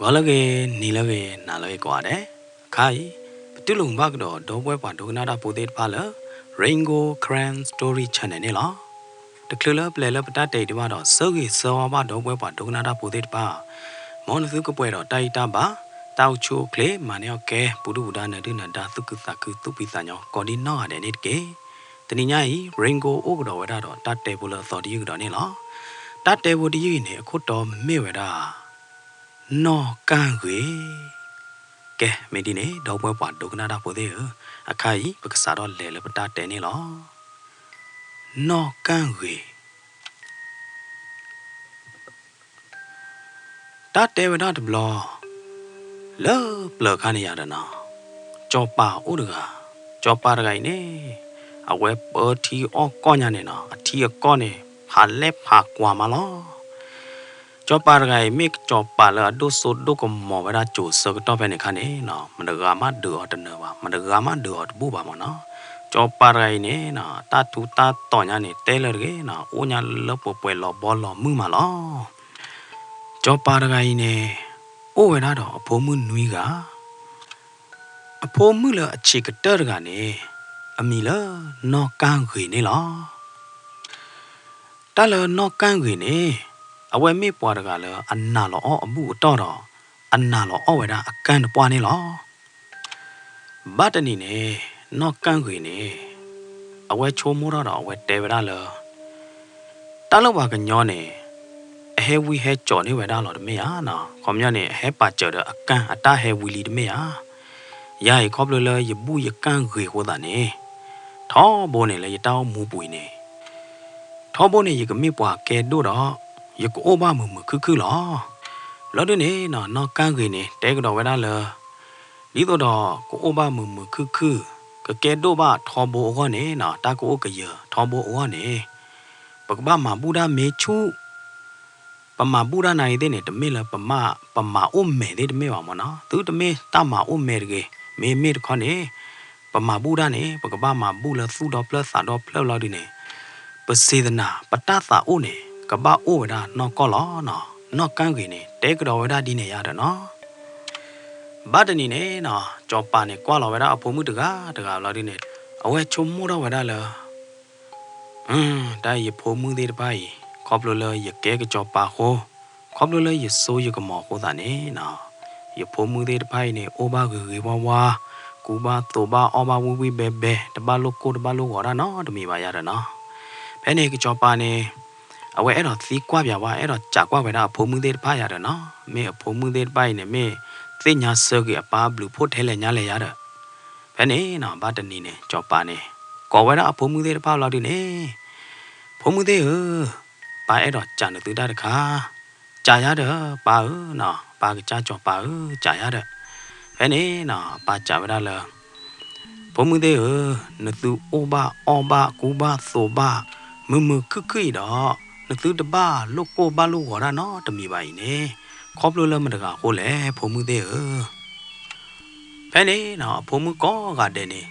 ဂီၤလၢအဂ့ၤ, နံၤလၢအဂ့ၤ, နၤလၢအဂ့ၤကိးဂၤဒဲး. အခါအံၤ ပတူၢ်လိာ်ဘၣ်ကဒီး ဒီပုၢ်ဝဲၢ်ပှၤဒိကနၣ်တၢ်ဖိသ့ၣ်တဖၣ်လၢ Rain Gold Karen Story Channel န့ၣ်လီၤ. တချုးလၢပျဲလၢပတၢ်တဲအံၤဒံးဘၣ်ဒီး ဆၢဂ့ၤဆၢဝါဘၣ်ဒီပုၢ်ဝဲၢ်ပှၤဒိကနၣ်တၢ်ဖိသ့ၣ်တဖၣ်, မ်နသုကပှဲၤဒီးတၢ်အံၣ်တၢ်ဘါ, တၢ်အိၣ်ဆူၣ်အိၣ်ချ့, မၤန့ၢ်အီၣ်ကဲ, ပူၤဒုၣ်ပူၤဒါ နၢၤဒုၣ်နၢၤဒါ, သူၣ်ခုသးခု, သူၣ်ဖှံသးညီ ကိးဒံနီၢ်ဂၤဒဲးန့ၣ်တက့ၢ်. တနံၤညါအံၤ Rain Gold အိၣ်ကဒီးဝဲဒၣ်ဒီးတၢ်တဲဖိလၢအသီတယုၢ်ကဒီးန့ၣ်လီၤ. တၢ်တဲဖိတယုၢ်အံၤန့ၣ် အခိၣ်တီမ့ၢ်ဝဲဒၣ် နီၢ်ကၣ်ဂ့ၤ. ကဲ မ့ၢ်ဒ်န့ၣ် ဒီပုၢ်ဝဲၢ်ပှၤဒိကနၣ်တၢ်ဖိသ့ၣ်ဧၢ, အခါအံၤ ပကစးထီၣ်လဲၤလၢပတၢ်တဲန့ၣ်လီၤ. နီၢ်ကၣ်ဂ့ၤ. တၢ်တဲဝဲဒၣ်တဘျီ လၢပျၢၤခါန့ၣ်ယၤဒီးနီၤ, စီၤပၤအိၣ်တဂၤ, စီၤပၤတဂၤအံၤန့ၣ် အဝဲပၢထံအီၣ်ကီၢ်ညါန့ၣ်နီၤ, အထံအကီၢ်န့ၣ် ဖးလဲၢ်ဖးကွၢ်မးလီၤ. စီၤပၤတဂၤအံၤ မ့ၢ်စီၤပၤလၢအဒိၣ်စိဒိၣ်ကမီၤဝဲဒၣ် ကၠိၤဆၢကတီၢ်ဖဲန့ၣ်အခါန့ၣ်နီၤ, မတဂၤမးဒုးအီၤတနၢၤဘၣ်, မတဂၤမးဒုးအီၤတဘူၣ်ဘၣ်မးနီၤ. စီၤပၤတဂၤအံၤန့ၣ်နီၤ, တၢ်ထူးတၢ်တီၤညါန့ၣ် တဲလၢတဂ့ၤနီၤ, အိၣ်ညါလၢပှဲၤပှဲၤလီၤဘီလီၤမုၢ်မးလီၤ. စီၤပၤတဂၤအံၤန့ၣ် အိၣ်ဝဲဒၣ်ဒီးအဖိမုၣ်နွံဂၤ, အဖိမုၣ်လၢအဆံးကတၢၢ်တဂၤန့ၣ် အမံၤလၢနီၢ်ကၣ်ဂ့ၤန့ၣ်လီၤ. တၢ်လၢနီၢ်ကၣ်ဂ့ၤန့ၣ် အဝဲမ့ၢ်ပှၤတဂၤလၢအနာ်လီၤအီၣ်အဘူၣ်အတီၢ်ဒီး အနာ်လီၤအီၣ်ဝဲဒၣ်အကၢၢ်တပှၢ်န့ၣ်လီၤ. ဘၣ်တနံၤန့ၣ် နီၢ်ကၣ်ဂ့ၤန့ၣ် အဝဲဆိကမိၣ်ထီၣ်ဒီးအဝဲတဲဝဲဒၣ်လၢ တၢ်လၢပှၤကညီန့ၣ် အဟဲဝံဟဲစိာ်န့ၢ်ဝဲဒၣ်လီၤတမ့ၢ်ဧါနီၤ, ခီပညီန့ၣ် အဟဲပာ်စၢၤဒီးအကၢၢ်အတၢ်ဟဲဝံလံတမ့ၢ်ဧါ. ယၤအံၤခီဖျိလၢယဘူၣ်ယကၢၢ်ဂ့ၤအဃိသတးန့ၣ် ထီဘိန့ၣ်လၢယတၢ်အိၣ်မူပူၤအံၤန့ၣ် ထီဘိန့ၣ် ယကမ့ၢ်ပှၤကဲဒိၣ်ဒီး ယကအိၣ်ဘၣ်မုာ်မုာ်ခုၣ်ခုၣ်လီၤ. ဘျီဒုန့ၣ်နီၤ နီၢ်ကၣ်ဂ့ၤန့ၣ် တဲကဒီးဝဲဒၣ်လၢ ဒ်သိးဒီးကအိၣ်ဘၣ်မုာ်မုာ်ခုၣ်ခုၣ်, ကကဲဒိၣ်ဘၣ်ထီဘိအဂီၢ်န့ၣ်နီၤ, တၢ်ကအိၣ်ကယၢၤထီဘိအဂီၢ်န့ၣ် ပကဘၣ်မၤဘူၣ်တၢ်မ့ၢ်ဆူၣ် ပမၤဘူၣ်တၢ်နၤအံၤသ့ၣ်န့ၣ် တမ့ၢ်လၢပမၤ, ပမၤအိၣ်မဲာ်သ့ၣ်တမ့ၢ်ဘၣ်မ့ၢ်နီၤ, သုတမ့ၢ်တၢ်မၤအိၣ်မဲာ်တဂ့ၤ, မ့မ့ၢ်တခီန့ၣ် ပမၤဘူၣ်တၢ်န့ၣ် ပကဘၣ်မၤဘူၣ်လၢသူၣ်ဒီဖျၢၣ်သးဒီဖျၢၣ်ဘျီဒုန့ၣ် ပစံးသနာ် ပတၢ်သးအိၣ်န့ၣ် ကဘၣ်အိၣ်ဝဲဒၣ်နီၢ်ကီၢ်လီၤနီၤ. နီၢ်ကၣ်ဂ့ၤန့ၣ် တဲကဒီးဝဲဒၣ်ဒ်န့ၣ်ယၤဒီးနီၤ. ဘၣ်တနံၤန့ၣ်နီၤ စီၤပၤန့ၣ် ကွၢ်လီၤဝဲဒၣ်အဖိမုၣ်တဂၤတဂၤဘျီဒုန့ၣ် အဝဲဆိကမိၣ်ထီၣ်ဝဲဒၣ်လၢ တၢ်အံၤယဖိမုၣ်သ့ၣ်တဖၣ်အံၤ ခီဖျိလၢယကဲကစီၤပၤအဃိ, ခီဖျိလၢယစိယကမီၤအဃိသတးန့ၣ်နီၤ, ယဖိမုၣ်သ့ၣ်တဖၣ်အံၤန့ၣ် အိၣ်ဘၣ်ဂ့ၤဂ့ၤဝါဝါ, ကူဘၣ်သိးဘၣ်အီၣ်ဘၣ်ဝံၣ်ဝံၣ်ဘဲဘဲ, တဘၣ်လိၣ်ကိၢ်တဘၣ်လိၣ်ဂီၤဒၣ်နီတမံၤဘၣ်ယၤဒီးနီၤ. ဖဲန့ၣ်ကစီၤပၤန့ၣ် အဝဲအဲၣ်ဒိးသံကွၢ်ပၠးဝဲ, အဲၣ်ဒိးစံးကွၢ်ဝဲဒၣ်အဖိမုၣ်သ့ၣ်တဖၣ်ယၤဒီးနီၤ, မ့ၢ်အဖိမုၣ်သ့ၣ်တဖၣ်အံၤန့ၣ် မ့ၢ်သ့ၣ်ညါဆၢဂ့ၤအပၢ်ဘျုးဖှိၣ်ထဲလဲၣ်ညါလဲၣ်ယၤဒီး ဖဲန့ၣ်နီၤ ဘၣ်တနံၤန့ၣ် စီၤပၤန့ၣ် ကိးဝဲဒၣ်အဖိမုၣ်သ့ၣ်တဖၣ်လီၤဒုန့ၣ်, ဖိမုၣ်သ့ၣ်ဧၢ, ပၢ်အဲၣ်ဒိးစံးနသုတၢ်တခါ, စံးယၤဒီး ပၢ်ဧၢနီၤ, ပၢ်ကစၢ်စီၤပၤဧၢ, စံးယၤဒီး, ဖဲန့ၣ်နီၤ ပၢ်စံးဝဲဒၣ်လၢ ဖိမုၣ်သ့ၣ်ဧၢ, နသုအိၣ်ဘၣ်အီၣ်ဘၣ်ကူဘၣ်သိးဘၣ် မုာ်မုာ်ခုၣ်ခုၣ်အံၤဒီး နသုတဘၣ်လိၣ်ကိၢ်ဘၣ်လိၣ်ဂီၤဒၣ်နီတမံၤဘၣ်အံၤန့ၣ်, ခီဖျိလၢမတဂၤအဃိလဲၣ် ဖိမုၣ်သ့ၣ်ဧၢ. ဖဲန့ၣ်နီၤ အဖိမုၣ်ကိးဂၤဒဲးန့ၣ်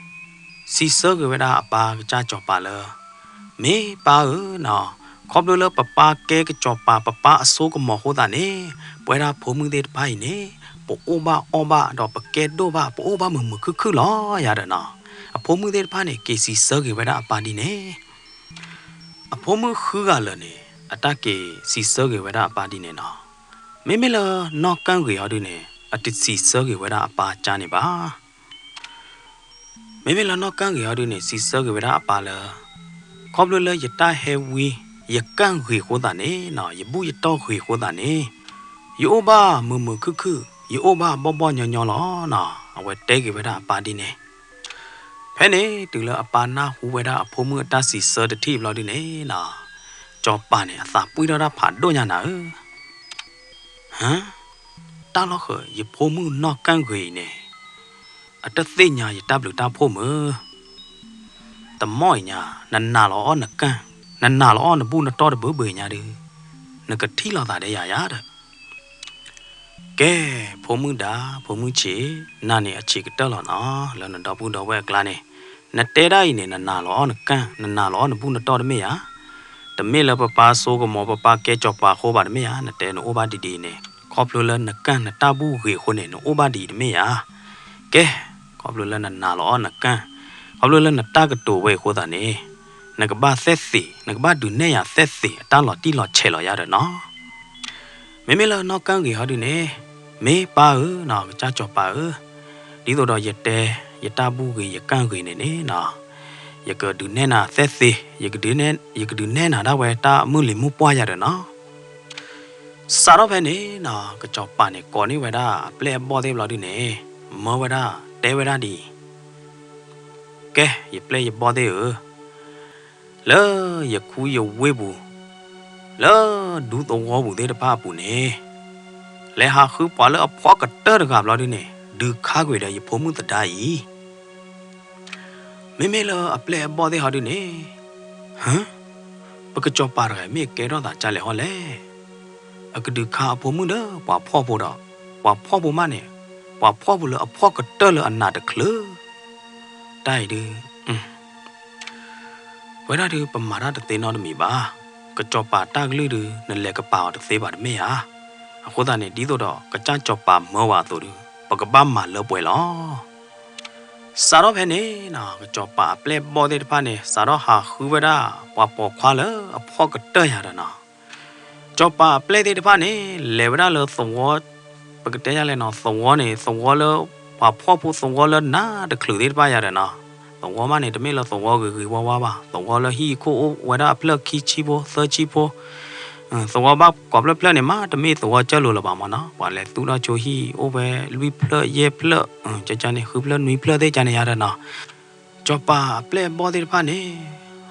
စံးဆၢက့ၤဝဲဒၣ်အပၢ်ကစၢ်စီၤပၤလၢ မ့ၢ်ပၢ်ဧၢနီၤ, ခီဖျိလၢပပၢ်ကဲကစီၤပၤ ပပၢ်အစိကမီၤအဃိသတးန့ၣ်, ပဝဲဒၣ်ဖိမုၣ်သ့ၣ်တဖၣ်အံၤန့ၣ် ပအိၣ်ဘၣ်အီၣ်ဘၣ်ဒီးပကဲဒိၣ်ဘၣ် ပအိၣ်ဘၣ်မုာ်မုာ်ခုၣ်ခုၣ်လီၤယၤဒီးနီၤ. အဖိမုၣ်သ့ၣ်တဖၣ်န့ၣ် က့ၤစံးဆၢက့ၤဝဲဒၣ်အပၢ်ဒ်န့ၣ် အဖိမုၣ်ဃုဂၤလၢာ်န့ၣ် အတၢ်က့ၤစံးဆၢက့ၤဝဲဒၣ်အပၢ်ဒ်န့ၣ်နီၤ. မ့မ့ၢ်လၢနီၢ်ကၣ်ဂ့ၤအီၤဒုန့ၣ် အတစံးဆၢက့ၤဝဲဒၣ်အပၢ်ကၢ်န့ၣ်ဘၣ်. မ့မ့ၢ်လၢနီၢ်ကၣ်ဂ့ၤအီၤဒုန့ၣ် စံးဆၢက့ၤဝဲဒၣ်အပၢ်လၢ ခီဖျိလၢယတၢ်ဟဲဝံ ယကၢ်ဂ့ၤအဃိသတးန့ၣ်နီၤ, ယဘူၣ်ယတီၢ်ဂ့ၤအဃိသတးန့ၣ်, ယအိၣ်ဘၣ်မုာ်မုာ်ခုၣ်ခုၣ်, ယအိၣ်ဘၣ်ဘီၣ်ဘီၣ်ညီညီလီၤနီၤ. အဝဲတဲက့ၤဝဲဒၣ်အပၢ်ဒ်န့ၣ် ဖဲန့ၣ် တုၤလၢအပၢ်နၢ်ဟူဝဲဒၣ်အဖိမုၣ်အတၢ်စံးဆၢတထံၣ်ဘျီဒုန့ၣ်နီၤ, စီၤပၤန့ၣ် အသးပှံၢ်ထီၣ်တၢ်ဖးဒိၣ်ညါနၤဧၢ. ဟါ, တၢ်လီၢ်ဃၢၤ ယဖိမုၣ်နီၢ်ကၣ်ဂ့ၤအံၤန့ၣ် အတသ့ၣ်ညါယတၢ်ဘျုးတၢ်ဖှိၣ်မုၢ် တမီၢ်အံၤညါ, နနာ်လီၤအီၣ်နကၢ်, နနာ်လီၤအီၣ်နဘူၣ်နတီၢ်တဘၢဘၢညါဒု, နကထံၣ်လိာ်သးဒီးယၤယၤဒီး ကဲ, ဖိမုၣ်ဒါ, ဖိမုၣ်ဆံး, နၤန့ၣ်အဆံးကတၢၢ်လီၤနီၤ, လၢနဒီပုၢ်ဒီဝဲၢ်အကျါန့ၣ်, နတဲဒၣ်အံၤန့ၣ် နနာ်လီၤအီၣ်နကၢ်, နနာ်လီၤအီၣ်နဘူၣ်နတီၢ်တမ့ၢ်ဧါ. တမ့ၢ်လၢပပၢ်စိကမီၤ ပပၢ်ကဲစီၤပၤအဃိဘၣ်တမ့ၢ်ဧါ, နတဲနအိၣ်ဘၣ်ဒ်ဒ်အံၤန့ၣ်, ခီဖျိလၢနကၢ်နတၢ်ဘူၣ်ဂ့ၤအဃိန့ၣ် နအိၣ်ဘၣ်ဒ်အံၤတမ့ၢ်ဧါ. ကဲ, ခီဖျိလၢနနာ်လီၤအီၤနကၢ်, ခီဖျိလၢနတၢ်ကတိၤဝဲအံၤအဃိသတးန့ၣ်, နကဘၣ်သဲသ့ၣ်, နကဘၣ်ဒုးနဲၣ်ယၤသဲသ့ၣ် အတၢ်လီၤတံၢ်လီၤဆဲးလီၤယၤဒီးနီၤ. မ့မ့ၢ်လၢနီၢ်ကၢ်ဂ့ၤဟီဒုန့ၣ်, မ့ၢ်ပၢ်ဧၢနီၤ, ကစၢ်စီၤပၤဧၢ, ဒ်သိးဒီးယတဲ ယတၢ်ဘူၣ်ဂ့ၤယကၢ်ဂ့ၤန့ၣ်န့ၣ်နီၤ, ယကဒုးနဲၣ်နၤသဲသ့ၣ်, ယကဒုးနဲၣ်နၤဒၣ်ဝဲတၢ်မုၢ်လံၤမုၢ်ပှၢ်ယၤဒီးနီၤ. စးထီၣ်ဖဲန့ၣ်နီၤ, ကစီၤပၤန့ၣ် ကိးန့ၢ်ဝဲဒၣ်အပျဲၢ်အဘီၣ်သ့ၣ်ဘျီဒုန့ၣ်, မၢဝဲဒၣ်, တဲဝဲဒၣ်ဒ်အံၤ, ကဲ, ယပျဲၢ်ယဘီၣ်သ့ၣ်ဧၢ, လၢယခူယဝ့ၢ်ပူၤ, လၢဒူသဝီပူၤသ့ၣ်တဖၣ်အပူၤန့ၣ်, လဲၤဟးဃုပှၤလၢအဖှီၣ်ကတၢၢ်တဂၤဘျီဒုန့ၣ်, ဒုးခါကွံာ်ဒီးယဖိမုၣ်သဒါအံၤ. မ့မ့ၢ်လၢအပျဲၢ်အဘီၣ်သ့ၣ်ဟီဒုန့ၣ်, ဟၢ, ပကစီၤပၤတဂၤအံၤမ့ၢ်ကဲထီၣ်သးကလဲၣ်ဟီလဲၣ်. အကဒုးခါအဖိမုၣ်ဒီးပှၤဖှီၣ်ဖိဒီး, ပှၤဖှီၣ်ဖိမးန့ၣ်, ပှၤဖှီၣ်ဖိလၢအဖှီၣ်ကတၢၢ်လၢအနးတချုး, တၢ်အံၤဒု ဝဲဒၣ်ဒုပမၤတၢ်တသ့နီတမံၤဘၣ်. ကစီၤပၤတၢ်ကလုၢ်ဒု နလဲၤကပာ်အီၤတသ့ဘၣ်တမ့ၢ်ဧါ. အဃိသတးန့ၣ် ဒ်သိးဒီးကစၢ်စီၤပၤမၢဝဲအသိးဒု, ပကဘၣ်မၤလၢပှဲၤလီၤ. စးထီၣ်ဖဲန့ၣ်နီၤ, ကစီၤပၤအပျဲၢ်အဘီၣ်သ့ၣ်တဖၣ်န့ၣ် စးထီၣ်ဟးဃုဝဲဒၣ် ပှၤပိာ်ခွါလၢအဖှီၣ်ကတၢၢ်ယၤဒီးနီၤ, စီၤပၤအပျဲၢ်သ့ၣ်တဖၣ်န့ၣ် လဲၤဝဲဒၣ်လၢသဝီ, ပကတဲယၤလဲၣ်နီၤ, သဝီန့ၣ် သဝီလၢ ပှၤဖှီၣ်ဖိသဝီလၢနးတချုးသ့ၣ်တဖၣ်ယၤဒီးနီၤ, သဝီမးန့ၣ် တမ့ၢ်လၢသဝီဂ့ၤဂ့ၤဝါဝါဘၣ်, သဝီလၢဟံၣ်ခိၣ်အိၣ်ဝဲဒၣ်အဖျၢၣ်ခံဆံဖိ သၢဆံဖိ, သဝီဘၣ်ကိးဖျၢၣ်ဖျၢၣ်န့ၣ် မးတမ့ၢ်သဝီကၢၢ်လိၤလၢၤဘၣ်မၢ်နီၤ, ပှၤလဲၤသူၣ်ထီၣ်ဆိဟံၣ်အိၣ်ဝဲလွံၢ်ဖျၢၣ်ယဲၢ်ဖျၢၣ်, ကန့ၣ် ဃုဖျၢၣ်နွံဖျၢၣ်သ့ၣ်ကန့ၣ်ယၤဒီးနီၤ, စီၤပၤအပျဲၢ်အဘီၣ်သ့ၣ်တဖၣ်န့ၣ်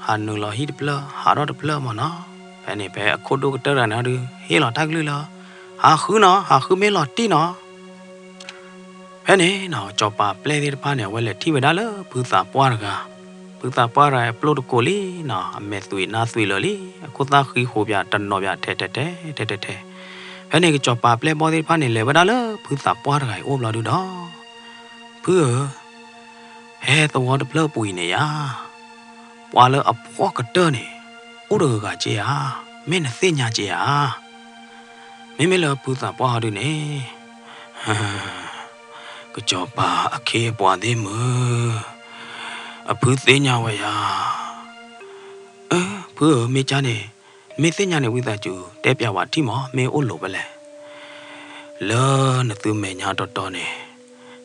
ဟးနုာ်လီၤဟံၣ်တဖျၢၣ် ဟးထီၣ်တဖျၢၣ်မၢ်နီၤ, ဖဲန့ၣ် ဖဲအခိၣ်ဒိၣ်ကတၢၢ်တဂၤန့ၣ်ဟီဒု ဟ့ၣ်လီၤတၢ်ကလုၢ်လၢ ဟးဃုနီၤ, ဟးဃုမ့ၢ်လီၤတံၢ်နီၤ. ဖဲန့ၣ်နီၤ စီၤပၤအပျဲၢ်သ့ၣ်တဖၣ်န့ၣ် အဝဲလဲၤထံၣ်ဝဲဒၣ်လၢဖုသးပှၢ်တဂၤ, ဖုသးပှၢ်တဂၤအပျိၢ်တကိးလံနီၤ, အမဲာ်သွံးနါသွံးလၢာ်လံ, အခိၣ်သၣ်ဃံဃိးပၠး တနီၤပၠး ထဲးထဲးထဲး ထဲးထဲးထဲး. ဖဲန့ၣ် ကစီၤပၤအပျဲၢ်အဘီၣ်သ့ၣ်တဖၣ်န့ၣ် လဲၤဝဲဒၣ်လၢဖုသးပှၢ်တဂၤအံၤအိၣ်ဘျီဒုဒီး, ဖုဧၢ, ဟဲသဝီတဖျၢၣ်အပူၤအံၤန့ၣ်ယါ, ပှၤလၢအဖှီၣ်ကတၢၢ်န့ၣ် အိၣ်တဂၤဂၤက့ဧါ, မ့ၢ်နသ့ၣ်ညါက့ဧါ. မ့မ့ၢ်လၢဖုသးပှၢ်ဟီဒုန့ၣ်, ကစီၤပၤအခ့အပှၤသ့ၣ်မုၢ်, အဖုသ့ၣ်ညါဝဲယါ. အၢ, ဖုဧၢ, မ့ၢ်ကါန့ၣ်, မ့ၢ်သ့ၣ်ညါန့ၣ် ဝံသးစူၤ တဲပၠးဝဲထံၣ်မး, မ့ၢ်အိၣ်လိၤဖဲလဲၣ်. လၢနသုမဲာ်ညါတီတီန့ၣ်,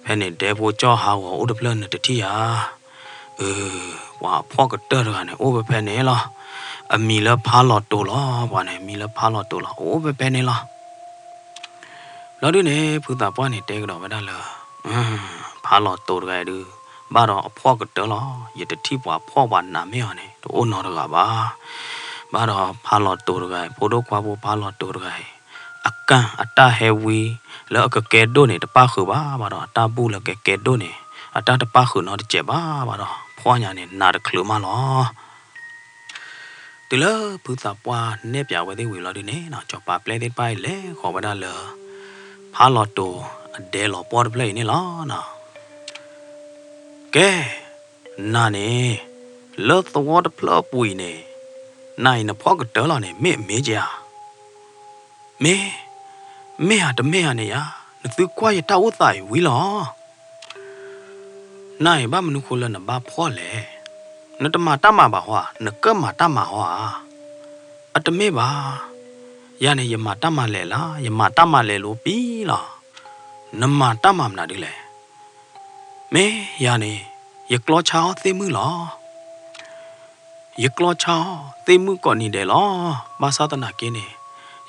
ဖဲန့ၣ် ဒဲဖိကၠီၣ်ဟးဂီၤအိၣ်တဖျၢၣ်နတထံၣ်ဧါ. အၢ, ပှၤအဖှီၣ်ကတၢၢ်တဂၤန့ၣ် အိၣ်ဖဲဖဲန့ၣ်လီၤ. အမံၤလၢဖါလီၤတိၤလီၤ, ပှၤန့ၣ် အမံၤလၢဖါလီၤတိၤလီၤ, အိၣ်ဖဲဖဲန့ၣ်လီၤ. ဘျီဒုန့ၣ် ဖုသးပှၢ်န့ၣ် တဲကဒီးဝဲဒၣ်လၢ ဖါလီၤတိၤတဂၤအံၤဒု, ဘၣ်ဒီးအဖှီၣ်ကတၢၢ်လီၤ. ယတထံၣ်ပှၤဖှီၣ်ပှၤနးမ့ၢ်အီၤန့ၣ် တအိၣ်နီတဂၤဘၣ်. ဘၣ်ဒီးဖါလီၤတိၤတဂၤအံၤ, ဖိဒိၣ်ခွါဖိဖါလီၤတိၤတဂၤအံၤ, အကၢ်အတၢ်ဟဲဝံလၢအကကဲဒိၣ်န့ၣ် တပၣ်ဃုာ်ဘၣ်, ဘၣ်ဒီးအတၢ်ဘူၣ်လၢကကဲဒိၣ်န့ၣ် အတၢ်တပၣ်ဃုာ်နီတစဲးဘၣ်, ဘၣ်ဒီးဖှီၣ်ညါန့ၣ် နးတချုးမးလီၤ. တုၤလၢဖုသးပှၢ်နဲၣ်ပၠးဝဲသ့ၣ်ဝံၤလီၤဒုန့ၣ်နီၤ, စီၤပၤပျဲၢ်သ့ၣ်တဖၣ်အံၤလဲၤဃီၤဝဲဒၣ်လၢ ဖါလီၤတိၤအဒဲလီၤပှီၢ်တဖျၢၣ်အံၤန့ၣ်လီၤ. ကဲ, နၤန့ၣ်, လၢသဝီတဖျၢၣ်အပူၤအံၤန့ၣ်, နၤအံၤနဖှီၣ်ကတၢၢ်လီၤန့ၣ် မ့ၢ်အမ့ၢ်က့ဧါ. မ့ၢ်, မ့ၢ်ဧါတမ့ၢ်ဧါန့ၣ်ယါ, နသုကွၢ်ယတၢ်အိၣ်သးအံၤဝံၤလီၤ. နၤအံၤဘၣ်မနုၤဃိလၢနဘၣ်ဖှီၣ်လဲၣ်. နတမၤတၢ်မၤဘၣ်ဟီဧါ, နကၢၣ်မၤတၢ်မၤဟီဧါ. အတမ့ၢ်ဘၣ်, ယၤန့ၣ် ယမၤတၢ်မၤလဲၣ်လၢ, ယမၤတၢ်မၤလဲၣ်လိပံလီၤ. နမၤတၢ်မၤမနုၤဒ်လဲၣ်. မ့ၢ်ယၤန့ၣ်, ယကျီဆါအီၣ်သ့ၣ်မုၣ်လီၤ. ယကျီဆါအီၣ်သ့ၣ်မုၣ်ကိးနံၤဒဲးလီၤ. ဘၣ်ဆၣ်သနာ်က့န့ၣ်,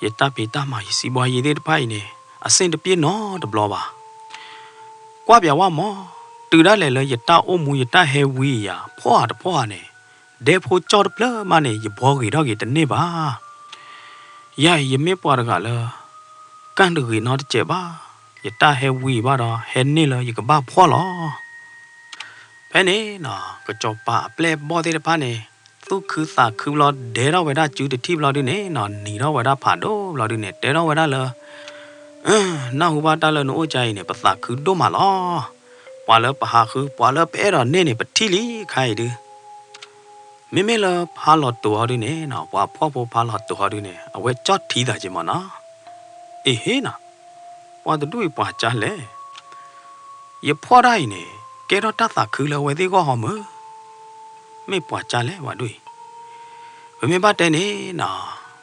ယတၢ်ဖံးတၢ်မၤယစံးဘှါယဲသ့ၣ်တဖၣ်အံၤန့ၣ်, အဆ့ၣ်တပျ့ၢ်နီတဘျီဘၣ်. ကွၢ်ပၠးဝဲမး, တုၤဒၣ်လဲာ်လၢယတၢ်အိၣ်မူယတၢ်ဟဲဝံယၤ ဖှီၣ်ဧါတဖှီၣ်ဧါန့ၣ်, ဒဲဖိကၠီၣ်တဖျၢၣ်မးန့ၣ် ယဘှီဂ့ၤထီၣ်က့ၤတန့ၢ်ဘၣ်. ယၤအံၤယမ့ၢ်ပှၤတဂၤလၢ ကၢ်တဂ့ၤနီတစဲးဘၣ်. ယတၢ်ဟဲဝံဘၣ်ဒီး ဟဲန့ၢ်လၢယကဘၣ်ဖှီၣ်လီၤ. ဖဲန့ၣ်နီၤ ကစီၤပၤအပျဲၢ်အဘီၣ်သ့ၣ်တဖၣ်န့ၣ် သူၣ်ခုသးခုဘျီ ဒဲထီၣ်ဝဲဒၣ်စုတထံၣ်ဘျီဒုန့ၣ်နီၤ နံၤထီၣ်ဝဲဒၣ်ဖးဒိၣ်ဘျီဒုန့ၣ် တဲထီၣ်ဝဲဒၣ်လၢ နၢ်ဟူဘၣ်တၢ်လၢနအိၣ်ကါအံၤန့ၣ် ပသးခုဒိၣ်မးလီၤ. ပှၤလၢပဟးဃု ပှၤလၢပအဲၣ်ဒိးန့ၢ်န့ၣ် ပထံၣ်လံခါအံၤဒု မ့မ့ၢ်လၢဖါလီၤတိၤဟီဒုန့ၣ်နီၤ ပှၤဖှီၣ်ဖိဖါလီၤတိၤဟီဒုန့ၣ် အဝဲကၠီၣ်ထံသးက့မးနီၤ. အ့ဟ့နီၤ ပှၤတဒူၣ်အံၤပှၤကၢ်လဲၣ်. ယဖှီၣ်တၢ်အံၤန့ၣ် ကဲထီၣ်တၢ်သးခုလၢအဝဲသ့ၣ်ဂီၢ်ဟီမၢ်. မ့ၢ်ပှၤကၢ်လဲၣ်ပှၤဒူၣ်အံၤ. ပမ့ၢ်ဘၣ်တဲန့ၣ်နီၤ,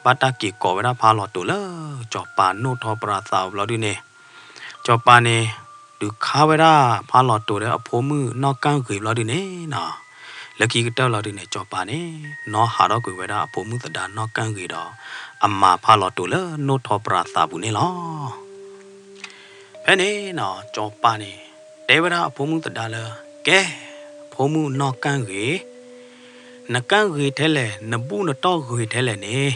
ဘၣ်တၢ်က့ၤကိးဝဲဒၣ်ဖးလီၤတိာ်လၢ စီၤပၤနိၣ်ထီၣ်ပရၤသးပူၤဘျီဒုန့ၣ်, စီၤပၤန့ၣ် ဒုးခါဝဲဒၣ်ဖးလီၤတိာ်ဒီးအဖိမုၣ်နီၢ်ကၣ်ဂ့ၤဘျီဒုန့ၣ်နီၤ, လၢခံကတၢၢ်လီၤဒုန့ၣ် စီၤပၤန့ၣ် နီၣ်ဟးထီၣ်ကွံာ်ဝဲဒၣ်အဖိမုၣ်သဒါနီၢ်ကၣ်ဂ့ၤဒီး အမၤဖးလီၤတိာ်လၢနိၣ်ထီၣ်ပရၤသးပူၤန့ၣ်လီၤ. ဖဲန့ၣ်နီၤ စီၤပၤန့ၣ် တဲဝဲဒၣ်အဖိမုၣ်သဒါလၢ ကဲ, ဖိမုၣ်နီၢ်ကၣ်ဂ့ၤ, နကၣ်ဂ့ၤထဲလဲၣ် နဘူၣ်နတီၢ်ဂ့ၤထဲလဲၣ်န့ၣ်,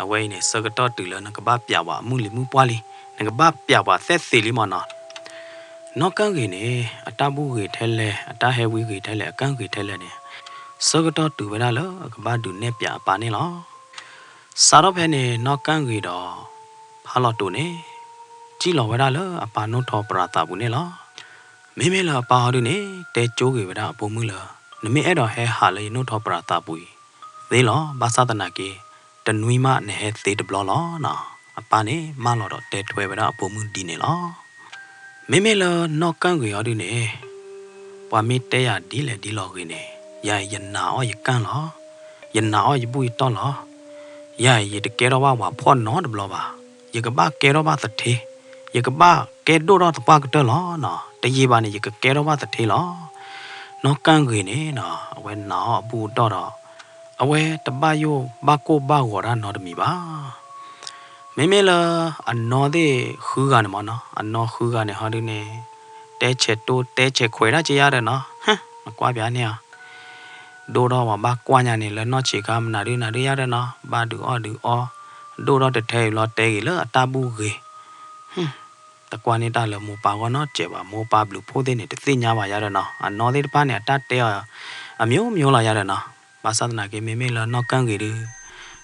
အဝဲအံၤန့ၣ် ဆၢကတီၢ်တုၤလၢနကဘၣ်ပျးပှၤအမုၢ်လံၤမုၢ်ပှၢ်လံ, နကဘၣ်ပျးပှၤသဲသ့လံမၢ်နီၤ. နီၢ်ကၣ်ဂ့ၤန့ၣ် အတၢ်ဘူၣ်ဂ့ၤထဲလဲၣ် အတၢ်ဟဲဝံဂ့ၤထဲလဲၣ် အကၣ်ဂ့ၤထဲလဲၣ်န့ၣ်, ဆၢကတီၢ်တုၤဝဲဒၣ်လၢအကဘၣ်ဒုးနဲၣ်ပျးအပၢ်န့ၣ်လီၤ. စးထီၣ်ဖဲန့ၣ် နီၢ်ကၣ်ဂ့ၤဒီး ဖးလီၤတိာ်န့ၣ် စံၣ်လီၤဝဲဒၣ်လၢအပၢ်နိၣ်ထီၣ်ပရၤသးပူၤန့ၣ်လီၤ. မ့မ့ၢ်လၢအပၢ်ဟီဒုန့ၣ် တဲကၠိဂ့ၤဝဲဒၣ်အဖိမုၣ်လၢ နမ့ၢ်အဲၣ်ဒိးဟဲဟးလၢယနိၣ်ထီၣ်ပရၤသးပူၤအံၤသ့လီၤ, ဘၣ်ဆၣ်သနာ်က့ တနွံမးနဟဲသ့တဘျီလီၤနီၤ. အပၢ်န့ၣ်မၢလီၤဒီးတဲထွဲဝဲဒၣ်အဖိမုၣ်ဒ်န့ၣ်လီၤ. မ့မ့ၢ်လၢနီၢ်ကၣ်ဂ့ၤဟီဒုန့ၣ် ပှၤမ့ၢ်တဲယၤဒ်လဲၣ်ဒ်လဲၣ်ဂ့ၤန့ၣ် ယၤအံၤယနာ်အီၣ်ယကၣ်လီၤ, ယနာ်အီၣ်ယဘူၣ်ယတီၢ်လီၤ. ယၤအံၤယတကဲထီၣ်ဘၣ်ပှၤဖှီၣ်နီတဘျီဘၣ်, ယကဘၣ်ကဲထီၣ်ဘၣ်သထ့, ယကဘၣ်ကဲဒိၣ်ထီၣ်သပှၢ်ကတၢၢ်လီၤနီၤ. တယံာ်ဘၣ်န့ၣ် ယကကဲထီၣ်ဘၣ်သထ့လီၤ. နီၢ်ကၣ်ဂ့ၤန့ၣ်နီၤ အဝဲနာ်အီၣ်အဘူၣ်အတီၢ်ဒီး အဝဲတဘၣ်ယိၣ်ဘၣ်ကိၢ်ဘၣ်ဂီၤတၢ်နီတမံၤဘၣ်. မ့မ့ၢ်လၢအနီၢ်သ့ၣ်ဃုဂၤန့ၣ်မၢ်နီၤ, အနီၢ်ဃုဂၤန့ၣ်ဟီဒုန့ၣ် တဲဆဲးတိတဲဆဲးခွဲးတၢ်က့ယါဒီးနီၤ, နကွၢ်ပၠးန့ၢ်ဧါ, ဒိၣ်ထီၣ်ပှၤဘၣ်ကွၢ်ညါန့ၣ် လၢနီၢ်ဆံးခါမနုၤဒုနၤဒုယါဒီးနီၤ, ဘၣ်ဒုးအီၣ်ဒုးအီ, ဒိၣ်ထီၣ်တထဲအံၤဘျီတဲဂ့ၤလၢအတၢ်ဘူၣ်ဂ့ၤ, တကွၢ်န့ၢ်တၢ်လၢမိၢ်ပၢ်ဂီၢ်နီတစဲးဘၣ်, မိၢ်ပၢ်ဘျုးဖှိၣ်သ့ၣ်န့ၣ် တသ့ၣ်ညါဘၣ်ယါဒီးနီၤ, အနီၢ်သ့ၣ်တဖၣ်န့ၣ် အတၢ်တဲအီၤ အမျိုးမျိုးလီၤယါဒီးနီၤ. ဘၣ်ဆၣ်သနာ်က့ မ့မ့ၢ်လၢနီၢ်ကၣ်ဂ့ၤဒု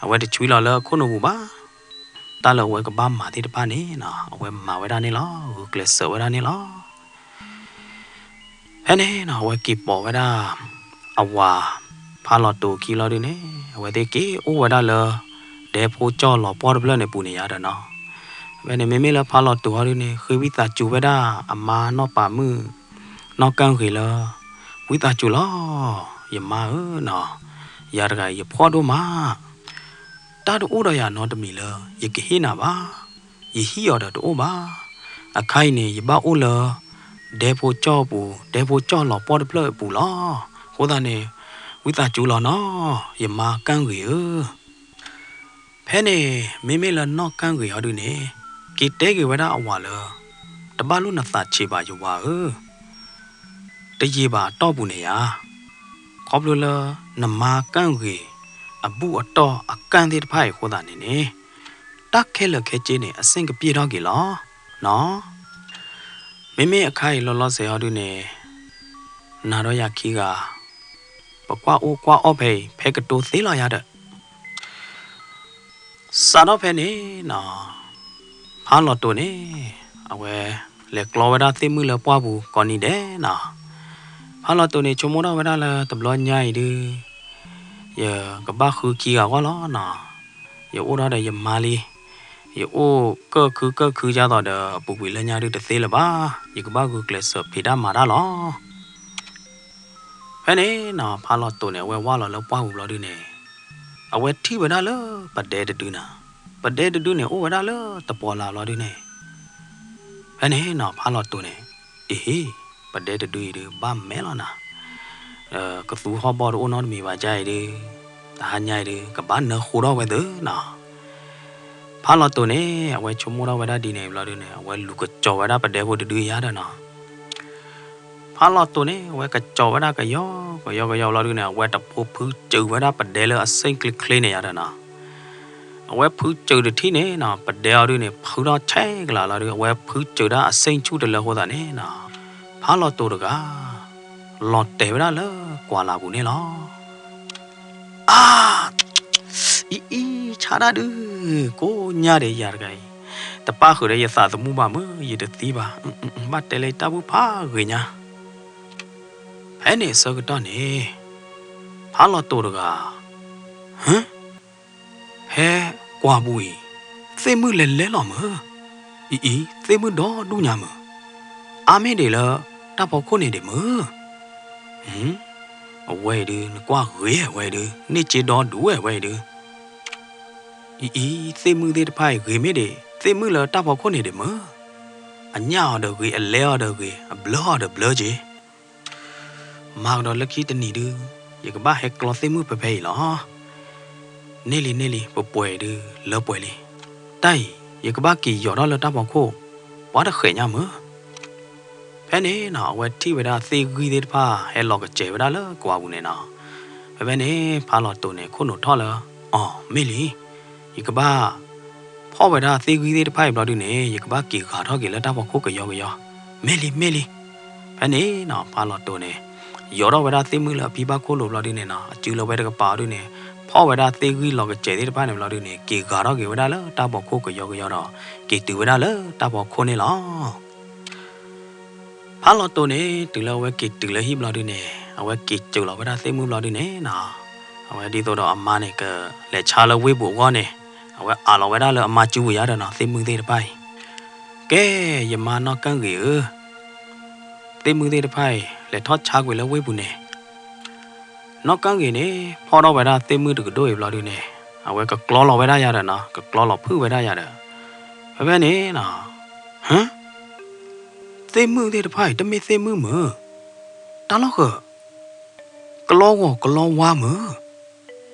အဝဲတဆွံလီၤလၢအခိၣ်နူာ်ပူၤဘၣ်. တၢ်လၢအဝဲကဘၣ်မၤသ့ၣ်တဖၣ်န့ၣ်နီၤ အဝဲမၤဝဲဒၣ်န့ၣ်လီၤ, ဂုာ်ကျဲးစၢးဝဲဒၣ်န့ၣ်လီၤ. ဖဲန့ၣ်နီၤ အဝဲက့ၤပိာ်ဝဲဒၣ် အဝၤ ဖးလီၤတိာ်ခံလီၤဒုန့ၣ် အဝဲသ့ၣ်က့ၤအိၣ်ဝဲဒၣ်လၢ ဒဲဖိကၠီၢ်လီၤပှီၢ်တဖျၢၣ်န့ၣ်ပူၤန့ၣ်ယါဒီးနီၤ. ဖဲန့ၣ် မ့မ့ၢ်လၢဖးလီၤတိာ်ဟီဒုန့ၣ် ဃ့ဝံသးစူၤဝဲဒၣ်အမါနီၢ်ပၤမုၣ် နီၢ်ကၣ်ဂ့ၤလၢ ဝံသးစူၤလီၤ ယမါဧၢနီၤ, ယၤတဂၤအံၤယဖှီၣ်ဒိၣ်မး တၢ်တအိၣ်ဒီးယၤနီတမံၤလၢ ယကဟ့ၣ်နၤဘၣ်, ယဟံၣ်အီၤဒီးတအိၣ်ဘၣ်. အခါအံၤန့ၣ် ယဘၣ်အိၣ်လၢ ဒဲဖိကၠီၢ်ပူၤ ဒဲဖိကၠီၢ်လီၤပှီၢ်တဖျၢၣ်အပူၤလီၤ. အဃိသတးန့ၣ် ဝံသးစူၤလီၤနီၤ ယမါကၣ်ဂ့ၤဧၢ. ဖဲန့ၣ် မ့မ့ၢ်လၢနီၢ်ကၣ်ဂ့ၤဟီဒုန့ၣ် က့ၤတဲက့ၤဝဲဒၣ်အဝၤလၢ တဘၣ်လိၣ်နသးဆံးဘၣ်ယဝၤဧၢ တယံာ်ဘၣ်အတီၢ်ပူၤန့ၣ်ယါ, ခီဖျိလၢနမါကၣ်ဂ့ၤ အဘူၣ်အတီၢ်အကၣ်သ့ၣ်တဖၣ်အံၤအဃိသတးန့ၣ်န့ၣ်, တၢ်ခဲလၢာ်ခဲဆ့န့ၣ် အဆင်ကပြေတော့က့ၤလီၤနီၤ. မ့မ့ၢ်အခါအံၤလီၤလီၤဆဲးဟီဒုန့ၣ် နၤဒီးယၤခံဂၤ ပကွၢ်အီၣ်ကွၢ်အီၣ်ဖဲအံၤ ဖဲကတိၤသ့လီၤယါဒီး စးထီၣ်ဖဲန့ၣ်နီၤ, ဖးလီၤတိာ်န့ၣ် အဝဲလဲၤကျီဝဲဒၣ်သ့ၣ်မုၣ်လၢပှၢ်ပူၤကိးနံၤဒဲးနီၤ. ဖးလီၤတိာ်န့ၣ် ဆိကမိၣ်ထီၣ်ဝဲဒၣ်လၢတဘျီညါအံၤဒု ယကဘၣ်ဃုခံဂၤဂီၢ်လီၤနီၤ. ယအိၣ်ထီၣ်ဒီးယမါလံ, ယအိၣ်ကၢၣ်ခုကၢၣ်ခုယါသိးဒီး အပူၤကွံာ်လၢညါဒုတသ့လၢၤဘၣ်, ယကဘၣ်ဂုာ်ကျဲးစၢးဖံးတၢ်မၤတၢ်လီၤ. ဖဲန့ၣ်နီၤ ဖးလီၤတိာ်န့ၣ် အဝဲဝၢ်လီၤလၢပှၢ်ပူၤဘျီဒုန့ၣ်, အဝဲထံၣ်ဝဲဒၣ်လၢပဒဲတဒုနီၤ. ပဒဲတဒုန့ၣ် အိၣ်ဝဲဒၣ်လၢတပီၤလၢ်ဘျီဒုန့ၣ်, ဖဲန့ၣ်နီၤ ဖးလီၤတိာ်န့ၣ်, အ့ဟ့, ပဒဲတဒုအံၤဒု ဘၣ်မဲာ်လီၤနၤ. ကသူဟီၣ်ဘီၣ်တအိၣ်နီတမံၤဘၣ်ကါအံၤဒု, တဟါညါအံၤဒု ကဘၣ်နၢဃိထီၣ်ဝဲသ့နီၤ. ဖးလီၤတိာ်န့ၣ် အဝဲဆိကမိၣ်ထီၣ်ဝဲဒၣ်ဒ်န့ၣ်ဘျီဒုန့ၣ် အဝဲလူၤကစီၤဝဲဒၣ်ပဒဲဖိတဒုယါဒီးနီၤ. ဖးလီၤတိာ်န့ၣ် အဝဲကစီၤဝဲဒၣ်ကယီကယီကယီဘျီဒုန့ၣ် အဝဲတဖိဖုစၢၤဝဲဒၣ်ပဒဲလၢအစ့ၣ်ချ့ချ့န့ၣ်ယါဒီးနီၤ. အဝဲဖုစၢၤတထံၣ်န့ၣ်နီၤ ပဒဲအီၤဒုန့ၣ် ဖုထီၣ်ဆဲကလၤလီၤဒု အဝဲဖုစၢၤဒၣ်အစ့ၣ်ဆူၣ်တလၢအဃိသတးန့ၣ်နီၤ, ဖးလီၤတိာ်တဂၤ လီၤတဲာ်ဝဲဒၣ်လၢကွၢ်လၢ်ပူၤန့ၣ်လီၤ. အါ, အံၤအံၤ ဆါဒၣ်ဒု, ကိးညါဒီးယၤတဂၤအံၤ, တပၣ်ဃုာ်ဒီးယသးသမူဘၣ်မ့ၢ် ယတသံဘၣ်, ဘၣ်တဲလၢယတၢ်ဘူၣ်ဖးဂ့ၤညါ. ဖဲန့ၣ်အဆၢကတီၢ်န့ၣ် ဖးလီၤတိာ်တဂၤ ဟၢ, ဖဲကွၢ်ပူၤအံၤ သ့ၣ်မုၣ်လဲၤလဲလီၤမ့ၢ် အံၤအံၤ သ့ၣ်မုၣ်ဒီဒူၣ်ညါမုၢ်, အါမ့ၢ်ဒံးလၢတၢ်ဖီခိၣ်န့ၣ်ဒံးမုၢ်. အဝဲအံၤဒုး နကွၢ်ဂ့ၤဝဲဒုး န့ၢ်စ့ဒီဒူၣ်ဝဲဝဲအံၤဒုး. အံၤအံၤ သ့ၣ်မုၣ်သ့ၣ်တဖၣ်အံၤ ဂ့ၤမ့ၢ်ဒံး သ့ၣ်မုၣ်လၢတၢ်ဖီခိၣ်န့ၣ်ဒံးမုၢ်. အညၣ်အီၤဒီးဂ့ၤ အလဲအီၤဒီးဂ့ၤ အဘျၢအီၤဒီးဘျၢက့ၤ. မၤကဒီးလၢခံတနံၤဒုး ယကဘၣ်ဟဲကျီသ့ၣ်မုၣ်ဖဲဖဲအံၤလီၤ. န့ၢ်လံန့ၢ်လံ ပပှဲၤဒုးလၢပှဲၤလံ. တၢ်အံၤ ယကဘၣ်က့ၤယီၤထီၣ်လၢတၢ်ဖီခိၣ် ပှၤတဃဲးညါမုၢ်. ဖဲန့ၣ်နီၤ အဝဲထံၣ်ဝဲဒၣ်သ့ၣ်ဂံၢ်သ့ၣ်တဖၣ် ဟဲလီၤကစဲၤဝဲဒၣ်လၢကွၢ်ပူၤန့ၣ်နီၤ. ဖဲဖဲန့ၣ် ဖးလီၤတိာ်န့ၣ် ခိၣ်နူာ်ထီၣ်လၢ အီၤ မ့ၢ်လံ. ယကဘၣ် ဖီၣ်ဝဲဒၣ်သ့ၣ်ဂံၢ်သ့ၣ်တဖၣ်အံၤဘျီဒုးန့ၣ် ယကဘၣ်က့ၤဂၤထီၣ်က့ၤလၢတၢ်ဖီခိၣ်ကယီကယီ. မ့ၢ်လံ မ့ၢ်လံ. ဖဲန့ၣ်နီၤ ဖးလီၤတိာ်န့ၣ် ယီၤထီၣ်ဝဲဒၣ်သ့ၣ်မုၣ်လၢအဖံဘၣ်ခိၣ်လိၤဘျီဒုးန့ၣ်နီၤ အစုလၢဝဲတကပၤအီၤဒုးန့ၣ် ဖီၣ်ဝဲဒၣ်သ့ၣ်ဂံၢ်လီၤကစဲၤသ့ၣ်တဖၣ်န့ၣ်ဘျီဒုးန့ၣ် က့ၤဂၤထီၣ်က့ၤဝဲဒၣ်လၢတၢ်ဖီခိၣ်ကယီကယီဒီး က့ၤတုၤဝဲဒၣ်လၢတၢ်ဖီခိၣ်န့ၣ်လီၤ. ဖးလီၤတိာ်န့ၣ် တုၤလၢအဝဲက့ၤတုၤလၢဟံၣ်ဘျီဒုးန့ၣ် အဝဲက့ၤစၢၤလီၤဝဲဒၣ်သ့ၣ်မုၣ်ဘျီဒုးန့ၣ်နီၤ အဝဲဒ်သိးဒီးအမါန့ၣ် ကလဲၤဆါလၢဝ့ၢ်ပူၤအဂီၢ်န့ၣ် အဝဲအးလီၤဝဲဒၣ်လၢအမါစုပူၤယါဒီးနီၤ သ့ၣ်မုၣ်သ့ၣ်တဖၣ်အံၤ. ကဲ ယမါနီၢ်ကၣ်ဂ့ၤဧၢ, သ့ၣ်မုၣ်သ့ၣ်တဖၣ်အံၤ လဲၤထီၣ်ဆါကွံာ်လၢဝ့ၢ်ပူၤန့ၣ် နီၢ်ကၣ်ဂ့ၤန့ၣ် ဖီၣ်ထီၣ်ဝဲဒၣ်သ့ၣ်မုၣ်တကဒိၣ်အံၤဘျီဒုးန့ၣ် အဝဲကကျီလီၤဝဲဒၣ်ယါဒီးနီၤ ကကျီလီၤဖုၣ်ဝဲဒၣ်ယါဒီး ဖဲဖဲန့ၣ်နီၤ ဟၢ သ့ၣ်မုၣ်သ့ၣ်တဖၣ်အံၤ တမ့ၢ်သ့ၣ်မုၣ်မုၢ်, တၢ်လီၢ်ဃၢၤ ကလီဂီၤကလီဝါမုၢ်.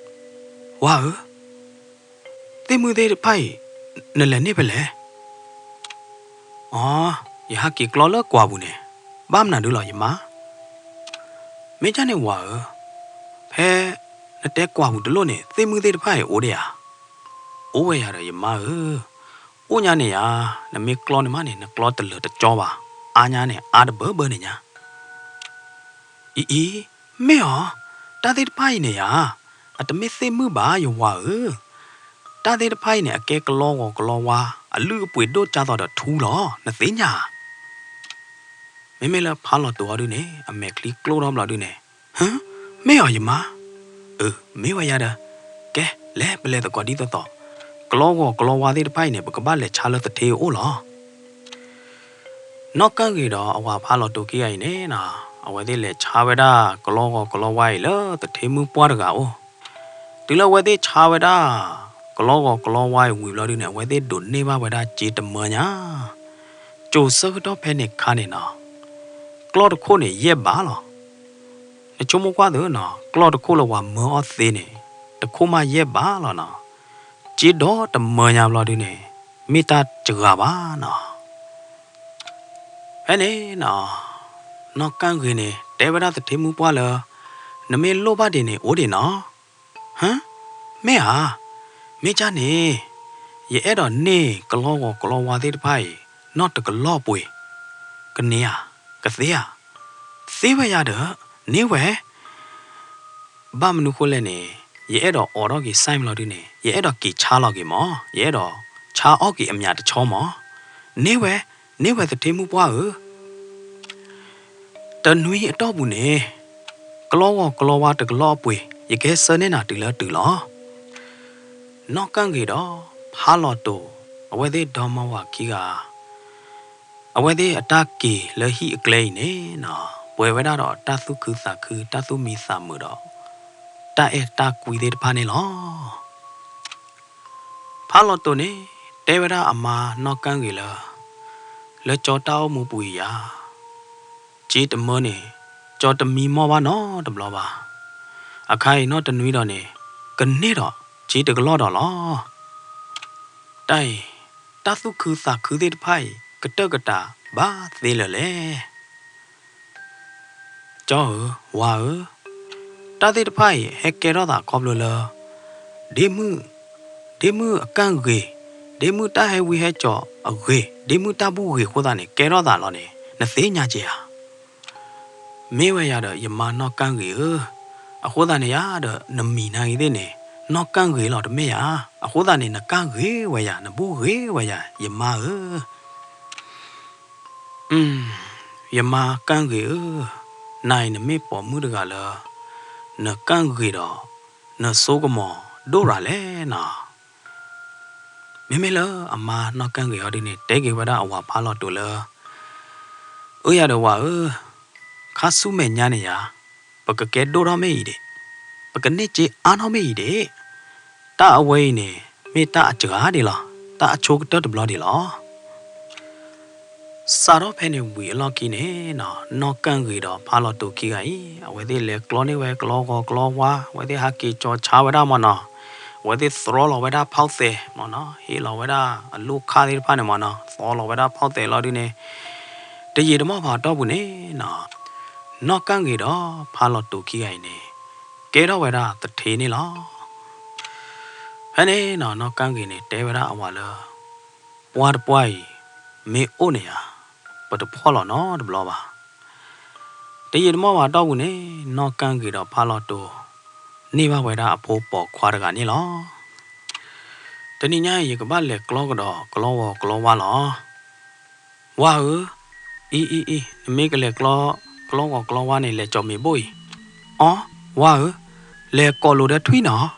ဝါဧၢ, သ့ၣ်မုၣ်သ့ၣ်တဖၣ်အံၤ နလဲၤန့ၢ်ဖဲလဲၣ်. အိ, ယဟးက့ၤကျီလၢကွၢ်ပူၤန့ၣ်, ဘၣ်မနုၤဒုလီၤယမါ. မ့ၢ်ကၢ်န့ၣ်ဝၤဧၢ, ဖဲနတဲကွၢ်ပူၤတလိၣ်န့ၣ် သ့ၣ်မုၣ်သ့ၣ်တဖၣ်အံၤအိၣ်ဒံးဧါ. အိၣ်ဝဲယၤဒီးယမါဧၢ, အိၣ်ညါန့ၣ်ယၤ, နမ့ၢ်ကျီန့ၣ်မးန့ၣ် နကျီတလၢာ်တကၠီဘၣ်, အါညါန့ၣ် အါတဘၢဘၢန့ၣ်ညါ. အံၤအံၤ, မ့ၢ်ဧါ, တၢ်သ့ၣ်တဖၣ်အံၤန့ၣ်ယၤ, အတမ့ၢ်သ့ၣ်မုၣ်ဘၣ်ယဝၤဧၢ, တၢ်သ့ၣ်တဖၣ်အံၤန့ၣ် အကဲကလီဂီၤကလီဝါ, အလုၢ်အပှ့ၤဒိၣ်ကၢ်သိးဒီးထူလီၤ, နသ့ၣ်ညါဧါ. မ့မ့ၢ်လၢဖးလီၤတိာ်အီၤဒုန့ၣ် အမဲာ်ချံကျိထီၣ်ဘျီဒုန့ၣ်, ဟၢ, မ့ၢ်ဧါယမါ. အၢ, မ့ၢ်ဝဲယၤဒီး, ကဲ, လဲၤပလဲၤသကိးဒ်သိးသိး, ကလီဂီၤကလီဝါသ့ၣ်တဖၣ်အံၤန့ၣ် ပကဘၣ်လဲၤဆါလၢသထ့အအိၣ်လီၤ. နီၢ်ကၣ်ဂ့ၤဒီးအဝၤဖးလီၤတိာ်ခံဂၤအံၤန့ၣ်နီၤ, အဝဲသ့ၣ်လဲၤဆါဝဲဒၣ်ကလီဂီၤကလီဝါအံၤလၢသထ့မုၣ်ပှၢ်တဂၤအအိၣ်. တုၤလၢအဝဲသ့ၣ်ဆါဝဲဒၣ် ကလီဂီၤကလီဝါအံၤဝံၤဘျီဒုန့ၣ် အဝဲသ့ၣ်ဒိးန့ၢ်ဘၣ်ဝဲဒၣ်စ့တမၢညါ. ကိၤဆၢကတီၢ်ဖဲန့ၣ်ခါန့ၣ်နီၤ, ကျီၢ်တခိၣ်န့ၣ်ယဲၢ်ဘးလီၤ. နဆိကမိၣ်ကွၢ်သုနီၤ, ကျီၢ်တခိၣ်လၢပှၤမၢအီၣ်သ့န့ၣ်, တခိၣ်မးယဲၢ်ဘးလီၤနီၤ. စ့ဒီတမၢညါဘျီဒုန့ၣ်, မ့ၢ်တၢ်စှၤဘၣ်နီၤ. ဖဲန့ၣ်နီၤ, နီၢ်ကၣ်ဂ့ၤန့ၣ် တဲဝဲဒၣ်သထ့မုၣ်ပှၢ်လၢ, နမ့ၢ်လိၣ်ဘၣ်ဒ်န့ၣ်အိၣ်ဒံးနီၤ. ဟၢ, မ့ၢ်ဧါ, မ့ၢ်ကၢ်န့ၣ်, ယအဲၣ်ဒိးန့ၢ်ကလီဂီၤကလီဝါသ့ၣ်တဖၣ်အံၤ နီၢ်တကလီၢ်ပှ့ၤ, ကန့ၢ်ဧါ, ကသ့ဧါ. သ့ဝဲယၤဒီး, န့ၢ်ဝဲ ဘၣ်မနုၤဃိလဲၣ်န့ၣ်, ယအဲၣ်ဒိးအိးထီၣ်က့ၤ ဆိုင် ဘျီဒုန့ၣ်, ယအဲၣ်ဒိးက့ၤဆါလီၤက့ၤမး, ယအဲၣ်ဒိးဆါအီၣ်က့ၤအမျးတဆီမး. န့ၢ်ဝဲ, န့ၢ်ဝဲသထ့မုၣ်ပှၢ်ဧၢ. တနွံအတီၢ်ပူၤန့ၣ်, ကလီဂီၤကလီဝါတကလီၢ်အပှ့ၤ ယကဟဲဆှၢန့ၢ်နၤတုၤလၢတုၤလီၤ. နီၢ်ကၣ်ဂ့ၤဒီးဖးလီၤတိာ်, အဝဲသ့ၣ်ဒီမါဝၤခံဂၤ အဝဲသ့ၣ်အတၢ်က့ၤလၢဟံၣ်အကျဲအံၤန့ၣ်နီၤ, ပှဲၤဝဲဒၣ်ဒီးတၢ်သူၣ်ခုသးခု တၢ်သူၣ်မံသးမုာ်ဒီး တၢ်အဲၣ်တၢ်ကွံသ့ၣ်တဖၣ်န့ၣ်လီၤ. ဖးလီၤတိာ်န့ၣ် တဲဝဲဒၣ်အမါနီၢ်ကၣ်ဂ့ၤလၢ လၢကၠီတၢ်အိၣ်မူပူၤအံၤယၤ, စ့တမၢန့ၣ် ကၠီတမံမီၢ်ဘၣ်နီတဘျီဘၣ်. အခါအံၤနီၢ်တနွံဒီးန့ၣ် ကန့ၢ်ဒီးစ့တကလီၢ်ဒီးလီၤ. တၢ်အံၤ တၢ်သူၣ်ခုသးခုသ့ၣ်တဖၣ်အံၤ ကတၢၢ်ကတၢၢ်ဘၣ်သ့လၢၤလဲၣ်. ကၠီဧၢ, ဝါဧၢ, တၢ်သ့ၣ်တဖၣ်အံၤ ဟဲကဲထီၣ်သးခီဖျိလၢ ဒ့မုၣ်, ဒ့မုၣ်အကၣ်ဂ့ၤ, ဒ့မုၣ်တၢ်ဟဲဝံဟဲစိာ်အဂ့ၤ, ဒ့မုၣ်တၢ်ဘူၣ်ဂ့ၤအဃိသတးန့ၣ် ကဲထီၣ်သးလီၤန့ၣ် နသ့ၣ်ညါက့ၤဧါ. မ့ၢ်ဝဲယၤဒီးယမါနီၢ်ကၣ်ဂ့ၤဧၢ, အဃိသတးန့ၣ်ယၤဒီးနမံၤနာ်ဂ့ၤသ့ၣ်န့ၣ် နီၢ်ကၣ်ဂ့ၤလီၤတမ့ၢ်ဧါ. အဃိသတးန့ၣ် နကၣ်ဂ့ၤဝဲယၤ, နဘူၣ်ဂ့ၤဝဲယၤ, ယမါဧၢ. ယမါကၣ်ဂ့ၤဧၢ, နၤအံၤနမ့ၢ်ပိာ်မုၣ်တဂၤလၢ နကၣ်ဂ့ၤဒီး နစိကမီၤဒိၣ်ရၤလဲၣ်နီၤ. မ့မ့ၢ်လၢအမါနီၢ်ကၣ်ဂ့ၤအီၤဒုန့ၣ် တဲက့ၤဝဲဒၣ်အဝၤဖးလီၤတိၤလၢ အၢ ယၤဒီးဝၤဧၢ, ခါဆူမဲာ်ညါန့ၣ်ယၤ ပကကဲဒိၣ်ထီၣ်မ့ၢ်အံၤဒံး, ပကန့ၢ်စ့အါထီၣ်မ့ၢ်အံၤဒံး, တၢ်အဝဲအံၤန့ၣ် မ့ၢ်တၢ်အစှၤဒံးလီၤ, တၢ်အဆိကတၢၢ်တဘျီဒံးလီၤ. စးထီၣ်ဖဲန့ၣ်ဝံၤအလီၢ်ခံန့ၣ်နီၤ နီၢ်ကၣ်ဂ့ၤဒီးဖးလီၤတိၤခံဂၤအံၤ အဝဲသ့ၣ်လဲၤကျီန့ၢ်ဝဲကျီဂီၤကျီဝါ, အဝဲသ့ၣ်ဟးက့ၤကၠီၤဆါဝဲဒၣ်မ့ၢ်နီၤ, အဝဲသ့ၣ်သြီလီၤဝဲဒၣ်ဖီၣ်သဲးမ့ၢ်နီၤ, ဟ့ၣ်လီၤဝဲဒၣ်အလိၣ်ခၣ်သ့ၣ်တဖၣ်န့ၣ်မ့ၢ်နီၤ, သြီလီၤဝဲဒၣ်ဖီၣ်သဲးလီၤဒုန့ၣ် တယံာ်တမီၢ်ဘၣ်အတီၢ်ပူၤန့ၣ်နီၤ နီၢ်ကၣ်ဂ့ၤဒီးဖးလီၤတိၤခံဂၤအံၤန့ၣ် ကဲထီၣ်ဝဲဒၣ်သထ့န့ၣ်လီၤ. ဖဲန့ၣ်နီၤ နီၢ်ကၣ်ဂ့ၤန့ၣ် တဲဝဲဒၣ်အဝၤလၢ ပှၢ်တပှၢ်အံၤ မ့ၢ်အိၣ်န့ၣ်ဧါ, ပတဖှီၣ်လီၤနီတဘျီဘၣ်. တယံာ်တမီၢ်ဘၣ်အတီၢ်ပူၤန့ၣ် နီၢ်ကၣ်ဂ့ၤဒီးဖးလီၤတိၤ န့ၢ်ဘၣ်ဝဲဒၣ်အဖိပိာ်ခွါတဂၤန့ၣ်လီၤ. တနံၤညါအံၤ ယကဘၣ်လဲၤကျီကဒီးကျီဂီၤကျီဝါလီၤ. ဝါဧၢ, အံၤအံၤအံၤ နမ့ၢ်ကလဲၤကျီ ကျီဂီၤကျီဝါန့ၣ် လဲၤကၠီၤမ့ၤဘိၣ်အံၤ. အီ, ဝါဧၢ, လဲၤကိးလိာ်ဒီးထွံၣ်နီၤ,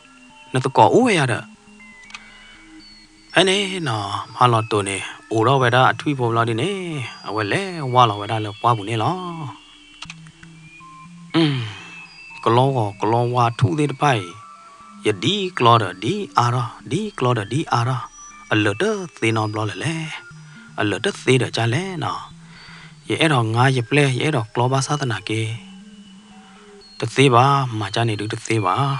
နသကိးအိၣ်ဝဲယၤဒီး ဖဲန့ၣ်နီၤ ဖးလီၤတိၤန့ၣ် အိးထီၣ်ဝဲဒၣ်အထွံၣ်ဖိဘျီဒုန့ၣ် အဝဲလဲၤဝါလီၤဝဲဒၣ်လၢပှၢ်ပူၤန့ၣ်လီၤ. ကျီဂီၤကျီဝါထူၣ်သ့ၣ်တဖၣ်အံၤ ယဒ်ကျီဒီးဒ်အါထီၣ် ဒ်ကျီဒီးဒ်အါထီၣ်, အလၢာ်တသ့နီတဘျီလၢၤလဲၣ်, အလၢာ်တသ့ဒီးကၢ်လဲၣ်နီၤ, ယအဲၣ်ဒိးငါယပျဲၢ် ယအဲၣ်ဒိးကျီဘၣ်ဆၣ်သနာ်က့ တသ့ဘၣ်, မၤကၢ်န့ၣ်ဒုတသ့ဘၣ်.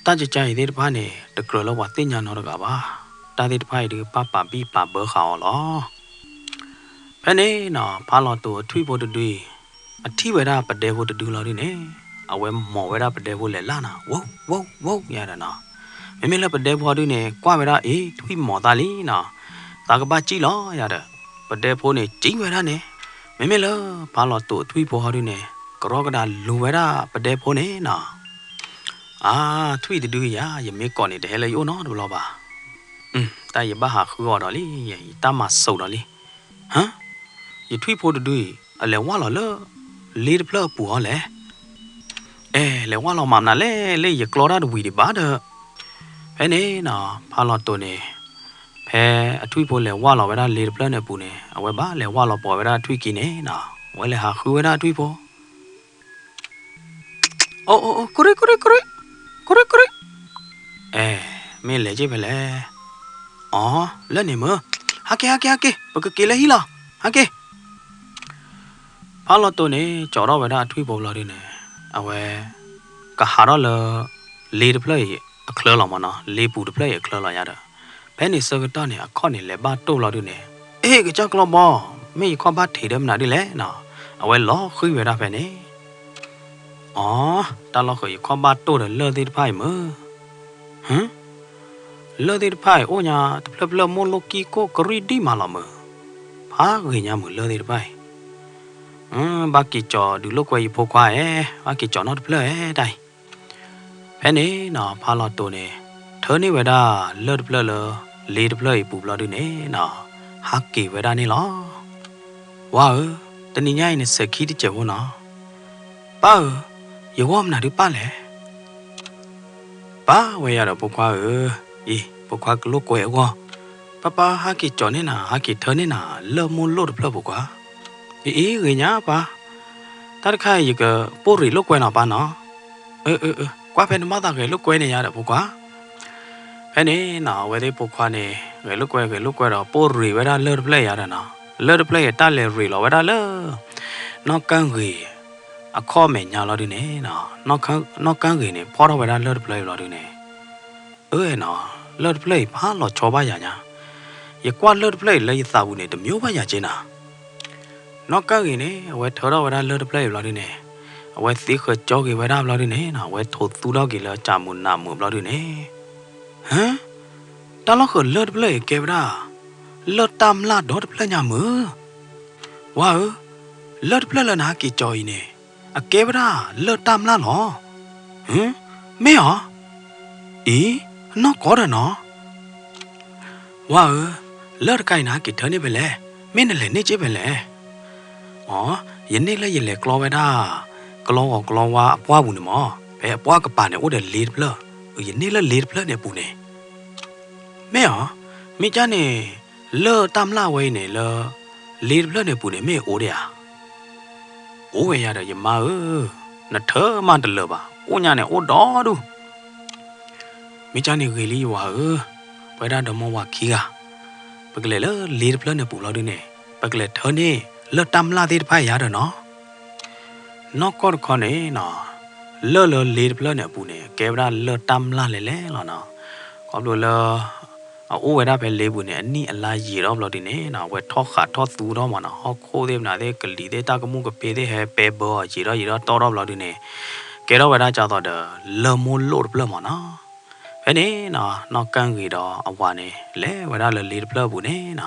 တၢ်ကကါအံၤသ့ၣ်တဖၣ်န့ၣ် တကြၢးလၢပှၤသ့ၣ်ညါနီတဂၤဘၣ်. တၢ်သ့ၣ်တဖၣ်အံၤဒုး ပၢ်ပာ်ဘံၣ်ပာ်ဘၢဃာ်အီၤလီၤ. ဖဲန့ၣ်နီၤ ဖးလီၤတိၤအထွံၣ်ဖိတဒုအံၤ အထံၣ်ဝဲဒၣ်ပဒဲဖိတဒုလီၤဒုန့ၣ် အဝဲမိာ်ဝဲဒၣ်ပဒဲဖိလဲၤလၢ်နီၤ ဝိၣ်ဝိၣ်ဝိၣ်ယၤဒီးနီၤ. မ့မ့ၢ်လၢပဒဲဖိဟီဒုန့ၣ် ကွၢ်ဝဲဒၣ် အ့ ထွံၣ်မိာ်သးလံနီၤ, သးကဘၣ်စံၣ်လီၤယၤဒီး ပဒဲဖိန့ၣ် စံၣ်ဝဲဒၣ်န့ၣ်. မ့မ့ၢ်လၢဖးလီၤတိၤအထွံၣ်ဖိဟီဒုန့ၣ် ကရီကဒးလူၤဝဲဒၣ်ပဒဲဖိန့ၣ်နီၤ. အါ, ထွံၣ်တဒုယၤ ယမ့ၢ်ကိးန့ၣ် တဟဲလၢယအိၣ်နီတဘျီဘၣ်. တၢ်ယဘၣ်ဟးဃုအီၤဒီးလံ, ယတၢ်မၤစိးဒီးလံ. ဟါ, ယထွံၣ်ဖိတဒုအံၤ အလဲၤဝၢ်လီၤလၢ လ့တဖျၢၣ်အပူၤအီၤလဲၣ်. အဲ လဲၤဝၢ်လီၤမၤမနုၤလဲၣ်, လၢယကျီတၢ်တဝံၤဒံးဘၣ်ဒီး. ဖဲန့ၣ်နီၤ ဖးလီၤတိၤန့ၣ် ဖဲအထွံၣ်ဖိလဲၤဝၢ်လီၤဝဲဒၣ်လ့တဖျၢၣ်န့ၣ်အပူၤန့ၣ် အဝဲဘၣ်လဲၤဝၢ်လီၤပိာ်ဝဲဒၣ်ထွံၣ်ခံန့ၣ်နီၤ, အဝဲလဲၤဟးဃုဝဲဒၣ်ထွံၣ်ဖိ အိ အိ အိ ကရံၣ် ကရံၣ် ကရံၣ် ကရံၣ် ကရံၣ်. အဲ မ့ၢ်လဲၤက့ၤဖဲလဲၣ်. အီ လၢန့ၣ်မၢ်, ဟးက့ၤ ဟးက့ၤ ဟးက့ၤ ပကက့ၤလၢဟံၣ်လီၤ, ဟးက့ၤ. ဖးလီၤတိၤန့ၣ် ကၠီထီၣ်ဝဲဒၣ်အထွံၣ်ဖိဘျီဒုန့ၣ် အဝဲ ကဟးထီၣ်လၢ လ့တဖျၢၣ်အံၤအချၢလီၤမၢ်နီၤ, လ့ပူၤတဖျၢၣ်အံၤအချၢလီၤယၤဒီး ဖဲန့ၣ်ဆၢကတီၢ်န့ၣ် အခီၣ်န့ၣ်လဲၤဘၣ်တိၢ်လီၤဒုန့ၣ်, အ့ ကစၢ်ကျီဘီ, မ့ၢ်ယခီၣ်ဘၣ်ထံးဒီးမနုၤဒ်လဲၣ်နီၤ, အဝဲလီၤဃံၤဝဲဒၣ်ဖဲန့ၣ်. အီ တၢ်လီၢ်ဃုာ်ယခီၣ်ဘၣ်တိၢ်ဒီးလၢၢ်သ့ၣ်တဖၣ်အံၤမၢ်. ဟၢ လၢၢ်သ့ၣ်တဖၣ်အံၤအိၣ်ညါတဖျၢၣ်ဖျၢၣ်မိၢ်လိၣ်ကံၢ်ကိၢ်ကရံၣ်ဒံၣ်မးလီၤမၢ်. ဖးဂ့ၤညါမၢ်လၢၢ်သ့ၣ်တဖၣ်အံၤ. ဘၣ်က့ၤကၠီဒုးလိာ်ကွဲယဖိခွါဧၢ, ဘၣ်က့ၤကၠီနီတဖျၢၣ်ဧၢတၢ်အံၤ. ဖဲန့ၣ်နီၤ ဖးလီၤတိၤန့ၣ် ထၢန့ၢ်ဝဲဒၣ်လၢၢ်တဖျၢၣ်လၢ လ့တဖျၢၣ်အံၤပူၤဘျီဒုန့ၣ်နီၤ, ဟးက့ၤဝဲဒၣ်န့ၣ်လီၤ. ဝါဧၢ, တနံၤညါအံၤန့ၣ် စဲးခံတစဲးဖိနီၤ. ပၢ်ဧၢ, ယဂီၢ်မနုၤဒုးပၢ်လဲၣ်. ပၢ်ဝဲယၤဒီးဖိခွါဧၢ, အံၤ ဖိခွါကလိာ်ကွဲအဂီၢ်, ပၢ်ပၢ်ဟးက့ၤကၠီန့ၢ်နၤ ဟးက့ၤထၢန့ၢ်နၤ လၢၢ်မိၢ်လိၣ်တဖျၢၣ်ဖိခွါ. အံၤ အံၤ ဂ့ၤညါပၢ်, တၢ်တခါအံၤယကပိၢ်ရ့ၣ်လိာ်ကွဲနီၤပၢ်နီၤ. အၢ အၢ အၢ ကွၢ်ဖဲနမၤသးဂဲၤလိာ်ကွဲန့ၣ်ယၤဒီးဖိခွါ. ဖဲန့ၣ်နီၤ အဝဲသ့ၣ်ဖိခွါန့ၣ် ဂဲၤလိာ်ကွဲ ဂဲၤလိာ်ကွဲဒီး ပိၢ်ရ့ၣ်ဝဲဒၣ်လၢၢ်တဖျၢၣ်ယၤဒီးနီၤ, လၢၢ်တဖျၢၣ်အံၤတၢ်လဲၤရ့ၣ်လီၤဝဲဒၣ်လၢ နီၢ်ကၣ်ဂ့ၤ အခီၣ်မဲာ်ညါလီၤဒုန့ၣ်နီၤ, နီၢ်ကၣ်ဂ့ၤန့ၣ် ဖီၣ်ထီၣ်ဝဲဒၣ်လၢၢ်တဖျၢၣ်အံၤလီၤဒုန့ၣ်, အၢနီၤ, လၢၢ်တဖျၢၣ်အံၤဖးလီၤဆီဘၣ်ယၤညါ, ယကွၢ်လၢၢ်တဖျၢၣ်အံၤလၢယသးပူၤန့ၣ် တမျိၤဘၣ်ယၤက့နီၤ. နီၢ်ကၣ်ဂ့ၤန့ၣ် အဝဲထၢထီၣ်ဝဲဒၣ်လၢၢ်တဖျၢၣ်အံၤဘျီဒုန့ၣ်, အဝဲသ့ဃၢၤကၠီက့ၤဝဲဒၣ်ဘျီဒုန့ၣ်နီၤ, အဝဲထိးသူထီၣ်က့ၤလၢကၠးမုၢ်နးမုၢ်ဘျီဒုန့ၣ်, ဟၢ တၢ်လီၢ်ဃုာ်လၢၢ်တဖျၢၣ်အံၤကဲဝဲဒၣ် လၢၢ်တၢ်မျၢ်ဒီတဖျၢၣ်ညါမုၢ်. ဝါဧၢ, လၢၢ်တဖျၢၣ်လၢနဟးက့ၤကၠီအံၤန့ၣ် အကဲဝဲဒၣ်လၢၢ်တၢ်မျၢ်လီၤ. ဟၢ မ့ၢ်ဧါ. အံၤ နီၢ်ကီၢ်ဒီးနီၤ. ဝါဧၢ, လၢၢ်တခါအံၤနဟးက့ၤထၢန့ၢ်ဖဲလဲၣ်, မ့ၢ်နလဲၤန့ၢ်က့ၤဖဲလဲၣ်. အီ ယန့ၢ်လၢယလဲၤကျီဝဲဒၣ် ကျီဂီၤကျီဝါအပှၢ်ပူၤန့ၣ်မၢ်, ဖဲအပှၢ်ကပၤန့ၣ်အိၣ်ဒီးလ့တဖျၢၣ်, ယန့ၢ်လၢလ့တဖျၢၣ်န့ၣ်အပူၤန့ၣ် မ့ၢ်ဧါ, မ့ၢ်ကၢ်န့ၣ် လၢၢ်တၢ်မျၢ်ဝဲအံၤန့ၣ် လၢလ့တဖျၢၣ်န့ၣ်အပူၤန့ၣ် မ့ၢ်အိၣ်ဒံးဧါ. အိၣ်ဝဲယၤဒီးယမါဧၢ, နထၢမးတလၢာ်ဘၣ်, အိၣ်ညါန့ၣ်အိၣ်ဒီဒူၣ်. မ့ၢ်ကၢ်န့ၣ်ဂ့ၤလံယဝၤဧၢ, ပဝဲဒၣ်ဒီမါဝၤခံဂၤ, ပကလဲၤလၢလ့တဖျၢၣ်န့ၣ်အပူၤလီၤဒုန့ၣ် ပကလဲၤထၢန့ၢ်လၢၢ်တၢ်မျၢ်သ့ၣ်တဖၣ်အံၤယၤဒီးနီၤ. နီၢ်ကီၢ်တခီန့ၣ်နီၤ, လၢၢ်လၢလ့တဖျၢၣ်န့ၣ်အပူၤန့ၣ် ကဲဝဲဒၣ်လၢၢ်တၢ်မျၢ်လဲၤလဲၤလီၤနီၤ. ခီဖျိလၢ အအိၣ်ဝဲဒၣ်ဖဲလ့ပူၤန့ၣ် အနံၣ်အလါယံာ်ထီၣ်ဘျီဒုန့ၣ်နီၤ, အဝဲထီၣ်ဃာ်ထီၣ်သူထီၣ်မးနီၤ, ဟီၣ်ခိၣ်သ့ၣ်မနုၤသ့ၣ် ကလံၤသ့ၣ် တၢ်ကမူၣ်ကဖ့သ့ၣ် ဟဲပဲဘၢအီၤယံာ်ထီၣ်ယံာ်ထီၣ်တီၢ်ထီၣ်ဘျီဒုန့ၣ် ကဲထီၣ်ဝဲဒၣ်ကၢ်သိးဒီး လၢၢ်မိၢ်လိၣ်တဖျၢၣ်မးနီၤ. ဖဲန့ၣ်နီၤ နီၢ်ကၢ်ဂ့ၤဒီးအဝၤန့ၣ် လဲၤဝဲဒၣ်လၢလ့တဖျၢၣ်အပူၤန့ၣ်နီၤ.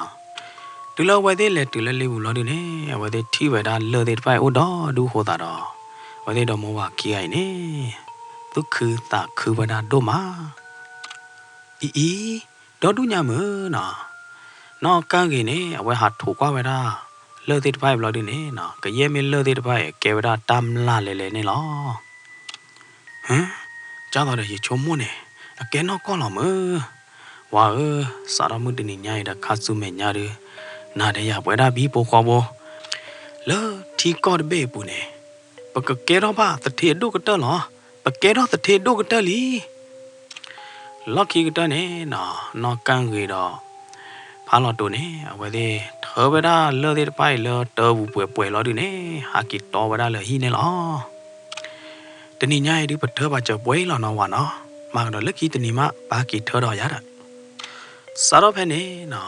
တုၤလၢအဝဲသ့ၣ်လဲၤတုၤလၢလ့ပူၤလီၤဒုန့ၣ် အဝဲသ့ၣ်ထံၣ်ဝဲဒၣ်လၢၢ်သ့ၣ်တဖၣ်အံၤအိၣ်ဒီဒူၣ်အဃိသတးဒီး အဝဲသ့ၣ်ဒီမါဝၤခံဂၤအံၤန့ၣ် သူၣ်ခုသးခုဝဲဒၣ်ဒိၣ်မး. အံၤအံၤ, ဒီဒူၣ်ညါမုၢ်နီၤ. နီၢ်ကၢ်ဂ့ၤန့ၣ် အဝဲဟးထိးကွၢ်ဝဲဒၣ် လၢၢ်သ့ၣ်တဖၣ်အံၤဘျီဒုန့ၣ်နီၤ, ကယဲၢ်မ့ၢ်လၢၢ်သ့ၣ်တဖၣ်အံၤ ကဲဝဲဒၣ်တၢ်မျၢ်လဲၤလဲၤန့ၣ်လီၤ. ဟ, ကၢ်သိးဒီးယဆိကမိၣ်န့ၣ် အကဲနီၢ်ကီၢ်လီၤမုၢ်. ဝၤဧၢ, စးထီၣ်မုၢ်တနံၤညါအံၤဒီးခါဆူမဲာ်ညါဒု နၤဒီးယၤပဝဲဒၣ်ဘံဖိခွါဖိ လၢထံကီၢ်တဘ့ၣ်အပူၤန့ၣ် ပကကဲထီၣ်ဘၣ်သထ့အဒိၣ်ကတၢၢ်လီၤ. ပကဲထီၣ်သထ့အဒိၣ်ကတၢၢ်လံ. လီၢ်ခံကတၢၢ်န့ၣ်နီၤ, နီၢ်ကၢ်ဂ့ၤဒီး ဖးလီၤတိၤန့ၣ် အဝဲသ့ၣ်ထၢဝဲဒၣ်လၢၢ်သ့ၣ်တဖၣ်အံၤလၢတၢ်ပူၤပှဲၤပှဲၤလီၤဒုန့ၣ် ဟးက့ၤတီဝဲဒၣ်လၢဟံၣ်န့ၣ်လီၤ. တနံၤညါအံၤဒုပထၢပာ်စၢၤပှဲၤလီၤနီၤဝၤနီၤ, မၤကဒီးလၢခံတနံၤမး ပဟးက့ၤထၢဒီးယၤဒီး စးထီၣ်ဖဲန့ၣ်နီၤ, ဖးလီၤတိၤဒီးနီၢ်ကၢ်ဂ့ၤ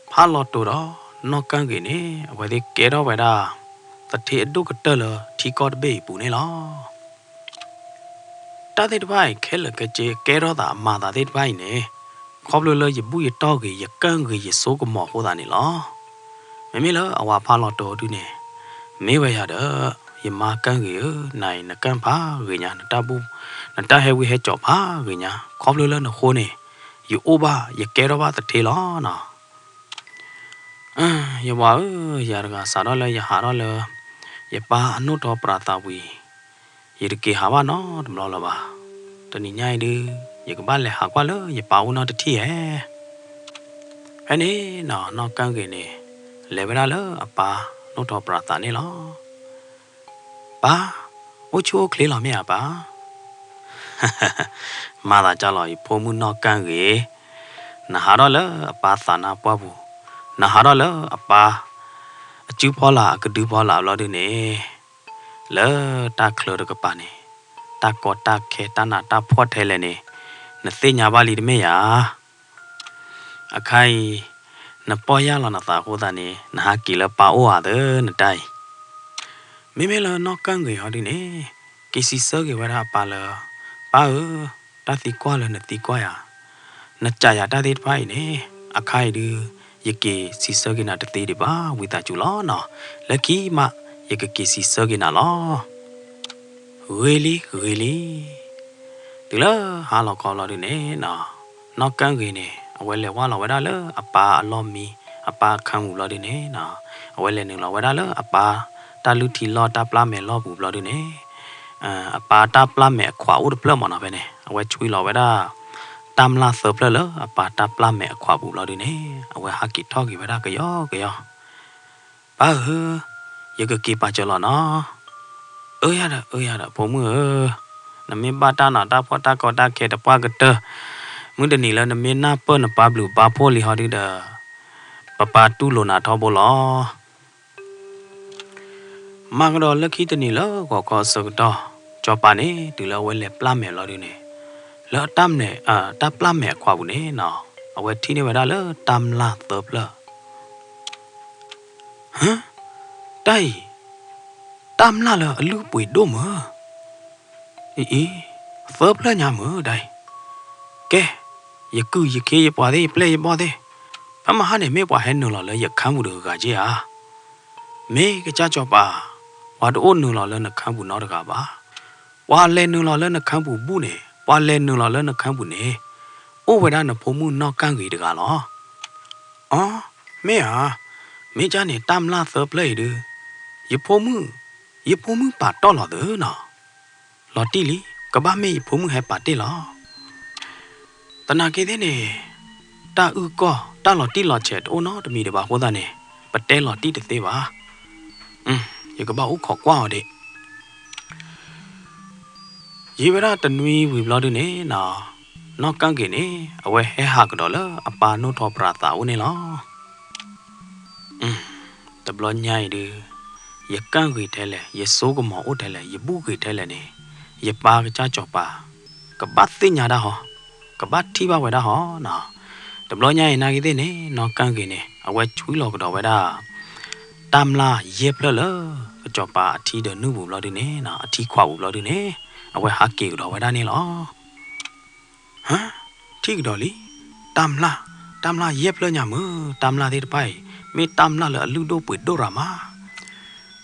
န့ၣ် အဝဲသ့ၣ်ကဲထီၣ်ဝဲဒၣ် သထ့အဒိၣ်ကတၢၢ်လၢထံကီၢ်တဘ့ၣ်အံၤအပူၤန့ၣ်လီၤ. တၢ်သ့ၣ်တဖၣ်အံၤ ခဲလၢာ်ခဲဆ့ ကဲထီၣ်သးအမၤသးသ့ၣ်တဖၣ်အံၤန့ၣ် ခီဖျိလၢယဘူၣ်ယတီၢ်ဂ့ၤ ယကၢ်ဂ့ၤယစိကမီၤအဃိသတးန့ၣ်လီၤ. မ့မ့ၢ်လၢအဝၤဖးလီၤတိၤဒုန့ၣ် မ့ၢ်ဝဲယၤဒီး ယမါကၢ်ဂ့ၤဧၢ, နၤအံၤ နကၢ်ဖးဂ့ၤညါ, နတၢ်ဘူၣ် နတၢ်ဟဲဝံဟဲစိာ်ဖးဂ့ၤညါ, ခီဖျိလၢနဃိန့ၣ် ယအိၣ်ဘၣ် ယကဲထီၣ်ဘၣ်သထ့လီၤနီၤ. ယဝၤဧၢ, ယၤတဂၤစးထီၣ်လၢယဟးထီၣ်လၢ ယပၢ်အနိၣ်ထီၣ်ပြးသးဝံၤ ယတက့ၤဟးဘၣ်နီတဘျီလၢၤဘၣ်. တနံၤညါအံၤဒု ယကဘၣ်လဲၤဟးကွၢ်လၢယပၢ်အိၣ်နီတထံၣ်ဧါ. ဖဲန့ၣ်နီၤ နီၢ်ကၢ်ဂ့ၤန့ၣ် လဲၤဝဲဒၣ်လၢအပၢ်နိၣ်ထီၣ်ပြးသးန့ၣ်လီၤ. ပၢ်, အိၣ်ဆူၣ်အိၣ်ချ့လီၤမ့ၢ်ဧါပၢ်. မၤသးကၢ်လီၤ ယဖိမုၣ်နီၢ်ကၢ်ဂ့ၤ, နဟးထီၣ်လၢအပၢ်သးနါပှၢ်ပူၤ, နဟးထီၣ်လၢအပၢ် အစုဖီလာ်အကဒုဖီလာ်ဘျီဒုန့ၣ် လၢတၢ်ချၢတကပၤန့ၣ် တၢ်ကီတၢ်ခဲတၢ်နးတၢ်ဖှီၣ်ထဲလဲၣ်န့ၣ် နသ့ၣ်ညါဘၣ်လံတမ့ၢ်ဧါ. အခါအံၤ နပီၢ်ယၢ်လီၤနသးအဃိသတးန့ၣ် နဟးက့ၤလၢပၢ်အိၣ်ဧါသၢနတၢ်အံၤ. မ့မ့ၢ်လၢနီၢ်ကၢ်ဂ့ၤဟီဒုန့ၣ် က့ၤစံးဆၢက့ၤဝဲဒၣ်အပၢ်လၢ ပၢ်ဧၢ, တၢ်သံကွၢ်လၢနသံကွၢ်ယၤ နစံးယၤတၢ်သ့ၣ်တဖၣ်အံၤန့ၣ် အခါအံၤဒု ယက့ၤစံးဆၢက့ၤနၤတသ့ဒံးဘၣ် ဝံသးစူၤလီၤနီၤ. လၢခံမး ယကက့ၤစံးဆၢက့ၤနၤလီၤ. ဂ့ၤလံ ဂ့ၤလံ. တုၤလၢဟါလီၤခီလီၤဒုန့ၣ်နီၤ နီၢ်ကၢ်ဂ့ၤန့ၣ် အဝဲလဲၤဝၢ်လီၤဝဲဒၣ်လၢအပၢ်အလီၢ်မံ အပၢ်အခၢၣ်ပူၤဘျီဒုန့ၣ်နီၤ အဝဲလဲၤနုာ်လီၤဝဲဒၣ်လၢအပၢ်တၢ်လုၢ်ထံလီၢ်တၢ်ပျၢ်မဲာ်လီၢ်ပူၤဘျီဒုန့ၣ် အပၢ်တၢ်ပျၢ်မဲာ်အခွးအိၣ်တဖျၢၣ်မးနီၤ ဖဲန့ၣ် အဝဲဆွံလီၤဝဲဒၣ် တၢ်မျၢ်သၢဖျၢၣ်လၢအပၢ်တၢ်ပျၢ်မဲာ်အခွးပူၤဘျီဒုန့ၣ် အဝဲဟးက့ၤထီၣ်က့ၤဝဲဒၣ်ကယီကယီ ပၢ်ဧၢ, ယကက့ၤပာ်စၢၤလီၤနီၤ. အၢယၤဒီး အၢယၤဒီး ဖိမုၣ်ဧၢ, နမ့ၢ်ဘၣ်တၢ်နးတၢ်ဖှီၣ်တၢ်ကီတၢ်ခဲတပှၢ်ကတၢၢ် မုၢ်တနံၤလၢနမ့ၢ်နၢ်ပၢၢ်နပၢ်ဘျုးပၢ်ဖှိၣ်လံဟီဒုဒီး ပပၢ်တူၢ်လိာ်နၤထီဘိလီၤ. မၤကဒီးလၢခံတနံၤလၢဂီၤခီအဆၢကတီၢ် စီၤပၤန့ၣ် တုၤလၢအဝဲလဲၤပျၢ်မဲာ်လီၤဒုန့ၣ် လၢတၢ်မဲာ် တၢ်ပျၢ်မဲာ်အခွးပူၤန့ၣ်နီၤ အဝဲထံၣ်န့ၢ်ဝဲဒၣ်လၢတၢ်မျၢ်သၢဖျၢၣ် ဟ, တၢ်အံၤ တၢ်မျၢ်လၢအလုၢ်အပှ့ၤဒိၣ်မုၢ်, အံၤအံၤ သၢဖျၢၣ်ညါမုၢ်တၢ်အံၤ, ကဲ ယကုၢ်ယခ့ယပှၤသ့ၣ် ယပျဲၢ်ယဘီၣ်သ့ၣ်, ဖဲမဟါန့ၣ် မ့ၢ်ပှၤဟဲနုာ်လီၤလၢယခါပူၤတဂၤက့ဧါ. မ့ၢ်ကစၢ်စီၤပၤ, ပှၤတအိၣ်နုာ်လီၤလၢနခါပူၤနီတဂၤဘၣ်. ပှၤလဲၤနုာ်လီၤလၢနခါပူၤဘူၣ်န့ၣ်, ပှၤလဲၤနုာ်လီၤလၢနခါပူၤန့ၣ်, အိၣ်ဝဲဒၣ်နဖိမုၣ်နီၢ်ကၣ်ဂ့ၤတဂၤလီၤ. အီ, မ့ၢ်ဧါ, မ့ၢ်ကၢ်န့ၣ် တၢ်မျၢ်သၢဖျၢၣ်အံၤဒု, ယဖိမုၣ်, ယဖိမုၣ်ပာ်တီၢ်လီၤသုနီၤ. လီၤတံၢ်လံ, ကဘၣ်မ့ၢ်ယဖိမုၣ်ဟဲပာ်တ့ၢ်လီၤ. သနာ်က့သ့ၣ်န့ၣ် တၢ်အုၣ်ကီၢ် တၢ်လီၤတံၢ်လီၤဆဲးတအိၣ်နီတမံၤဒံးဘၣ်အဃိသတးန့ၣ် ပတဲလီၤတံၢ်တသ့ဘၣ်. ယကဘၣ်အိၣ်ခိးကွၢ်အီၤဒံး. ယံာ်ဝဲဒၣ်တနွံဝံၤဘျီဒုန့ၣ်နီၤ, နီၢ်ကၣ်ဂ့ၤန့ၣ် အဝဲဟဲဟးကဒီးလၢအပၢ်နိၣ်ထီပြးသးအိၣ်န့ၣ်လီၤ. တဘျီညါအံၤဒု ယကၣ်ဂ့ၤထဲလဲၣ်, ယစိကမီၤအိၣ်ထဲလဲၣ်, ယဘူၣ်ဂ့ၤထဲလဲၣ်န့ၣ် ယပၢ်ကစၢ်စီၤပၤ ကဘၣ်သ့ၣ်ညါဒၣ်ဟီ, ကဘၣ်ထံၣ်ဘၣ်ဝဲဒၣ်ဟီနီၤ. တဘျီညါအံၤနာ်က့သ့ၣ်န့ၣ် နီၢ်ကၣ်ဂ့ၤန့ၣ် အဝဲဆွံလီၤကဒီးဝဲဒၣ် တၢ်မျၢ်ယဲၢ်ဖျၢၣ်လၢ ကစီၤပၤအထံဒီးနုၢ်ပူၤဘျီဒုန့ၣ် အထံခွးပူၤဘျီဒုန့ၣ် အဝဲဟးက့ၤကဒီးဝဲဒၣ်န့ၣ်လီၤ. ဟါ, ထံၣ်ကဒီးလံ, တၢ်မျၢ်, တၢ်မျၢ်ယဲၢ်ဖျၢၣ်ညါမုၢ်, တၢ်မျၢ်သ့ၣ်တဖၣ်အံၤ မ့ၢ်တၢ်မျၢ်လၢအလုၢ်ဒိၣ်ပှ့ၤဒိၣ်ရၤမး.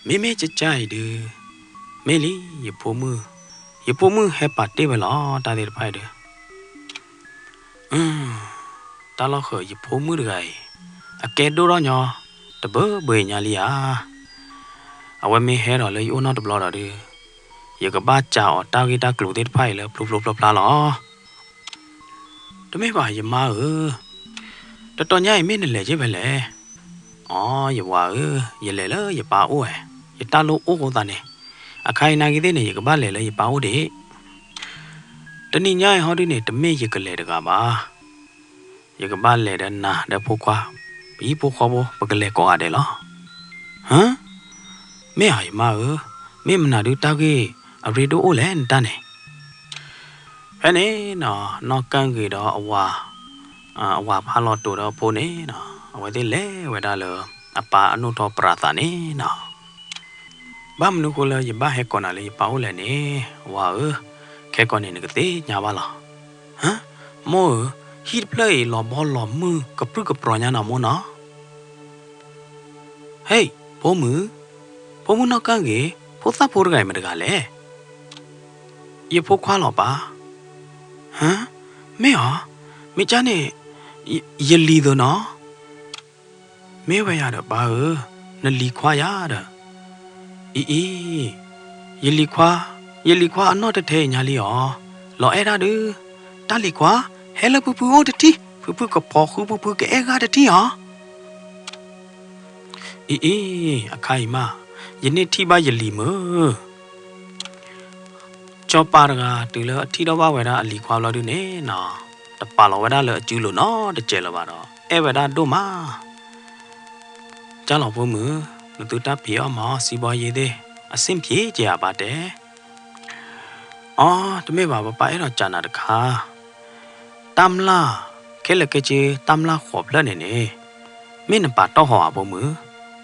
မ့မ့ၢ်ကကါအံၤဒု မ့ၢ်လံ ယဖိမုၣ်, ယဖိမုၣ်ဟဲပာ်တ့ၢ်ဝဲလီၤ တၢ်သ့ၣ်တဖၣ်အံၤဒု တၢ်လီၢ်ဃၢၤယဖိမုၣ်တဂၤအံၤ အကဲဒိၣ်ထီၣ်ညီ တဘၢဘၢအံၤညါလံဧါ. အဝဲမ့ၢ်ဟဲဒီးလၢယအိၣ်နီတဘျီဒီးဒု ယကဘၣ်စံးအီၤတၢ်ဂ့ၢ်တၢ်ကျိၤသ့ၣ်တဖၣ်အံၤလၢဖျိဖျိဖျါဖျါလီၤ. တမ့ၢ်ဘၣ်ယမါဧၢ, တတီၤညါအံၤမ့ၢ်နလဲၤက့ၤဖဲလဲၣ်. အိ ယဝၤဧၢ, ယလဲၤလၢယပၢ်အိၣ်ဝဲ, ယတၢ်လိၣ်အိၣ်အဃိသတးန့ၣ်, အခါအံၤနာ်က့သ့ၣ်န့ၣ် ယကဘၣ်လဲၤလၢယပၢ်အိၣ်ဒံး. တနံၤညါအံၤဟီဒုန့ၣ် တမ့ၢ်ယကလဲၤတဂၤဘၣ်. ယကဘၣ်လဲၤဒီးနၤဒီးဖိခွါ, ပဟံၣ်ဖိဃီဖိ ပကလဲၤကိးဂၤဒဲးလီၤ. ဟါ, မ့ၢ်ဧါယမါဧၢ, မ့ၢ်မနုၤဒုတၢ်ဂ့ၢ်အရ့ဒိၣ်အိၣ်လဲၣ်နတၢ်န့ၣ်. ဖဲန့ၣ်နီၤ နီၢ်ကၣ်ဂ့ၤဒီးအဝၤ, အဝၤဖးလီၤတိာ်ဒီးအဖိန့ၣ်နီၤ အဝဲသ့ၣ်လဲၤဝဲဒၣ်လၢ အပၢ်အနိၣ်ထီပြးသးန့ၣ်နီၤ. ဘၣ်မနုၤဃိလၢယဘၣ်ဟဲကိးနၤလၢယပၢ်အိၣ်လဲၣ်န့ၣ်, ဝၤဧၢ, ခဲကိးန့ၣ်နကသ့ၣ်ညါဘၣ်လီၤ. ဟါ, မိၢ်ဧၢ, ဟံၣ်တဖျၢၣ်အံၤလီၤဘီလီၤမုၢ်ကပြုၢ်ကပြီၤညါနီၤမိၢ်နီၤ. ဟ့ၣ်, ဖိမုၣ်, ဖိမုၣ်နီၢ်ကၣ်ဂ့ၤ, ဖိသၣ်ဖိတဂၤအံၤမတၤတဂၤလဲၣ်. ယဖိခွါလီၤပၢ်. ဟါ, မ့ၢ်ဧါ, မ့ၢ်ကၢ်န့ၣ် ယလံၤသိးနီၤ. မ့ၢ်ဝဲယၤဒီးပၢ်ဧၢ, နလံၤခွါယၤဒီး. အံၤအံၤ, ယလံၤခွါ, ယလံၤခွါအနီၢ်တထဲအံၤညါလံအီၤ, လီၤအဲၣ်ဒၣ်ဒု, တၢ်လံၤခွါ, ဟဲလၢဖုဖုအိၣ်တထံၣ်, ဖုဖုကဖီဃုဖုဖုကအဲၣ်ဂၢ်တထံၣ်အီၤ. အံၤအံၤ, အခါအံၤမး, ယန့ၢ်ထံၣ်ဘၣ်ယလံၤမုၢ်. စီၤပၤတဂၤတုၤလၢအထံၣ်ထီၣ်ဘၣ်ဝဲဒၣ်အလံၤခွါဘျီဒုန့ၣ်နီၤ, တပာ်လီၤဝဲဒၣ်လၢအစုလိၤနီတစဲးလၢၤဘၣ်ဒီး အဲၣ်ဝဲဒၣ်ဒိၣ်မး. ကၢ်လီၤဖိမုၣ်, နသုတၢ်ဖံးအီၣ်မၤအီၣ်စံးဘီယ့သ့ၣ်, အဆ့ၣ်ဖံးက့ၤဧါပၢ်တဲ. အီ, တမ့ၢ်ဘၣ်ပၢ် အဲၣ်ဒိးကးနၤတခါ, တၢ်မျၢ်, ခဲလၢာ်ခဲဆ့တၢ်မျၢ်ဃိးဖျၢၣ်န့ၣ်န့ၣ်, မ့ၢ်နပာ်တီၢ်ဟီဧါဖိမုၣ်,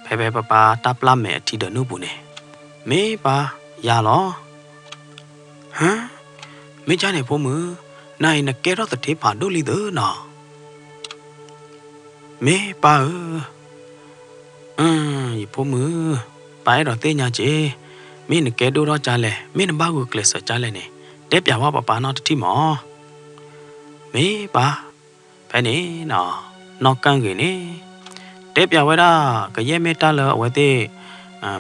ဖဲဖဲပၢ်ပၢ်တၢ်ပျၢ်မဲာ်အထံဒီးနုၢ်ပူၤန့ၣ်, မ့ၢ်ပၢ်, ယၤလီၤ. ဟါ, မ့ၢ်ကၢ်န့ၣ်ဖိမုၣ်, နၤအံၤနကဲထီၣ်သထ့ဖးဒိၣ်လံသုနီၤ. မ့ၢ်ပၢ်ဧၢ, အၢ, ယဖိမုၣ်, ပၢ်အဲၣ်ဒိးသ့ၣ်ညါက့ၤ, မ့ၢ်နကဲဒိၣ်ထီၣ်ကၢ်လဲၣ်, မ့ၢ်နဘၣ်ဂုာ်ကျဲးစၢးကၢ်လဲၣ်န့ၣ်, တဲပျးဝဲပၢ်ပၢ်နီတထံၣ်မး. မ့ၢ်ပၢ်, ဖဲန့ၣ်နီၤ, နီၢ်ကၣ်ဂ့ၤန့ၣ် တဲပျးဝဲဒၣ် ကယဲၢ်မ့ၢ်တၢ်လၢအဝဲသ့ၣ်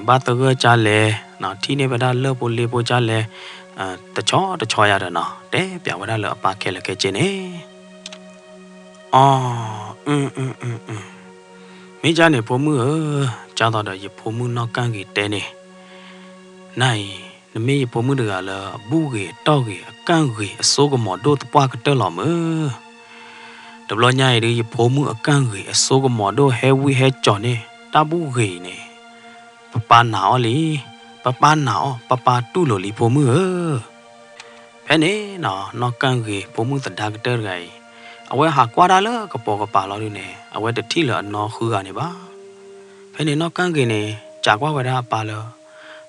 ဘၣ်သဂၢၢ်ကၢ်လဲၣ်, ထံၣ်န့ၢ်ဝဲဒၣ်လၢၢ်ဖိလ့ဖိကၢ်လဲၣ်, တဆီတဆီယၤဒီးနီၤ, တဲပျးဝဲဒၣ်လၢအပၢ်ခဲလၢာ်ခဲဆ့န့ၣ်. အီ, မ့ၢ်ကၢ်န့ၣ်ဖိမုၣ်ဧၢ, ကၢ်သိးဒီးယဖိမုၣ်နီၢ်ကၣ်ဂ့ၤတဲန့ၣ်, နၤအံၤ နမ့ၢ်ယဖိမုၣ်တဂၤလၢအဘူၣ်ဂ့ၤအတီၢ်ဂ့ၤအကၣ်ဂ့ၤအစိကမီၤဒိၣ်သပှၢ်ကတၢၢ်လီၤမုၢ်. တဘျီညါအံၤဒု ယဖိမုၣ်အကၣ်ဂ့ၤအစိကမီၤဒိၣ်ဟဲဝံဟဲကၠီၤန့ၣ် တၢ်ဘူၣ်ဂ့ၤအံၤန့ၣ် ပပၢ်နာ်အီၤလံ, ပပၢ်နာ်အီၤ, ပပၢ်တူၢ်လိာ်လံဖိမုၣ်ဧၢ. ဖဲန့ၣ်နီၤ နီၢ်ကၣ်ဂ့ၤဖိမုၣ်သဒါကတၢၢ်တဂၤအံၤ အဝဲဟးကွၢ်တၢ်လၢကပိာ်ကပၤလီၤဒုန့ၣ် အဝဲတထံၣ်လၢအနီၢ်ဃုဂၤန့ၣ်ဘၣ်. ဖဲန့ၣ်နီၢ်ကၣ်ဂ့ၤန့ၣ် စံးကွၢ်ဝဲဒၣ်အပၢ်လၢ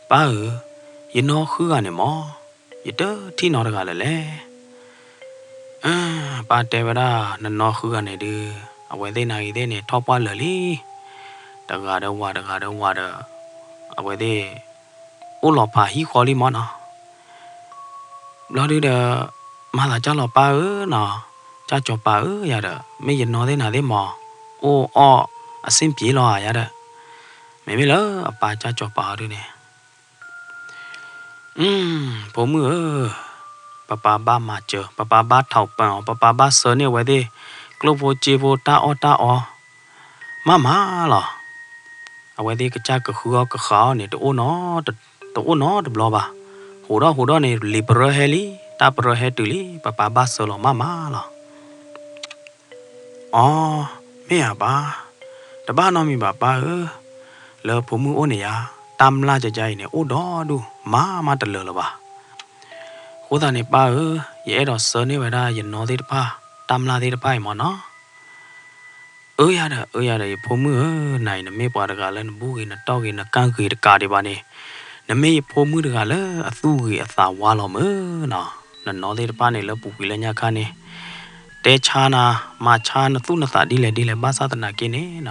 ပၢ်ဧၢ, ယနီၢ်ဃုဂၤန့ၣ်မး ယတထံၣ်နီတဂၤလၢၤလဲၣ်. ပၢ်တဲဝဲဒၣ် နနီၢ်ဃုဂၤန့ၣ်ဒု အဝဲသ့ၣ်နာ်ဂ့ၤသ့ၣ်န့ၣ် ထီၣ်ပှၢ်လၢာ်လံ. တဂၤဒီးဝၤ တဂၤဒီးဝၤဒီး အဝဲသ့ၣ် အိၣ်လီၤဖးဟံၣ်ဃီလံမးနီၤ. ဘျီဒုဒီး မၤသးကၢ်လီၤပၢ်ဧၢနီၤ, ကၢ်ကၠီၤပၤဧၢယၤဒီး မ့ၢ်ယနီၢ်သ့ၣ်နၤသ့ၣ်မး အိၣ်အီၣ်အဆ့ၣ်ပျ့ၤလီၤဧါယၤဒီး မ့မ့ၢ်လၢအပၢ်ကၢ်ကၠီၤပၤအီၤဒုန့ၣ် ဖိမုၣ်ဧၢ, ပပၢ်ဘၣ်မၤစၢၤ, ပပၢ်ဘၣ်ထီၣ်ပၢၢ်အီၤ, ပပၢ်ဘၣ်ဆှၢန့ၢ်အဝဲသ့ၣ် ကျိၣ်ဖိစ့ဖိတၢ်အီၣ်တၢ်အီ မးမးလီၤ. အဝဲသ့ၣ်ကစၢ်ကဃုအီၣ်ကဃုအီၣ်န့ၣ် တအိၣ်နီတဘျီဘၣ်. ဟိးဒီးဟိးဒီးန့ၣ် လံာ်ပရၢဟဲလံ, တၢ်ပရၢဟဲတုၤလံ, ပပၢ်ဘၣ်ဆှၢလီၤမးမးလီၤ. အိ, မ့ၢ်ဧါပၢ်, တဘၣ်နီတမံၤဘၣ်ပၢ်ဧၢ, လၢဖိမုၣ်အိၣ်န့ၣ်ယါ, တၢ်မျၢ်ကကါအံၤန့ၣ် အိၣ်ဒီဒူၣ် မၤမးတလၢာ်လၢၤဘၣ်. အဃိသတးန့ၣ်ပၢ်ဧၢ, ယအဲၣ်ဒိးဆှၢန့ၢ်ဝဲဒၣ်ယနီၢ်သ့ၣ်တဖၣ် တၢ်မျၢ်သ့ၣ်တဖၣ်အံၤမၢ်နီၤ. အၢယၤဒီး အၢယၤဒီး ယဖိမုၣ်ဧၢ, နၤအံၤနမ့ၢ်ပှၤတဂၤလၢနဘူၣ်ဂ့ၤ နတီၢ်ဂ့ၤ နကၣ်ဂ့ၤတကးဒံးဘၣ်န့ၣ်, နမ့ၢ်ယဖိမုၣ်တဂၤလၢအသူၣ်ဂ့ၤအသးဝါလီၤမၢ်နီၤ. နနီၢ်သ့ၣ်တဖၣ်န့ၣ် လၢပူၤကွံာ်လၢညါခါန့ၣ် တဲဆါနၤ မၤဆါနသူၣ်နသးဒ်လဲၣ်ဒ်လဲၣ် ဘၣ်ဆၣ်သနာ်က့န့ၣ်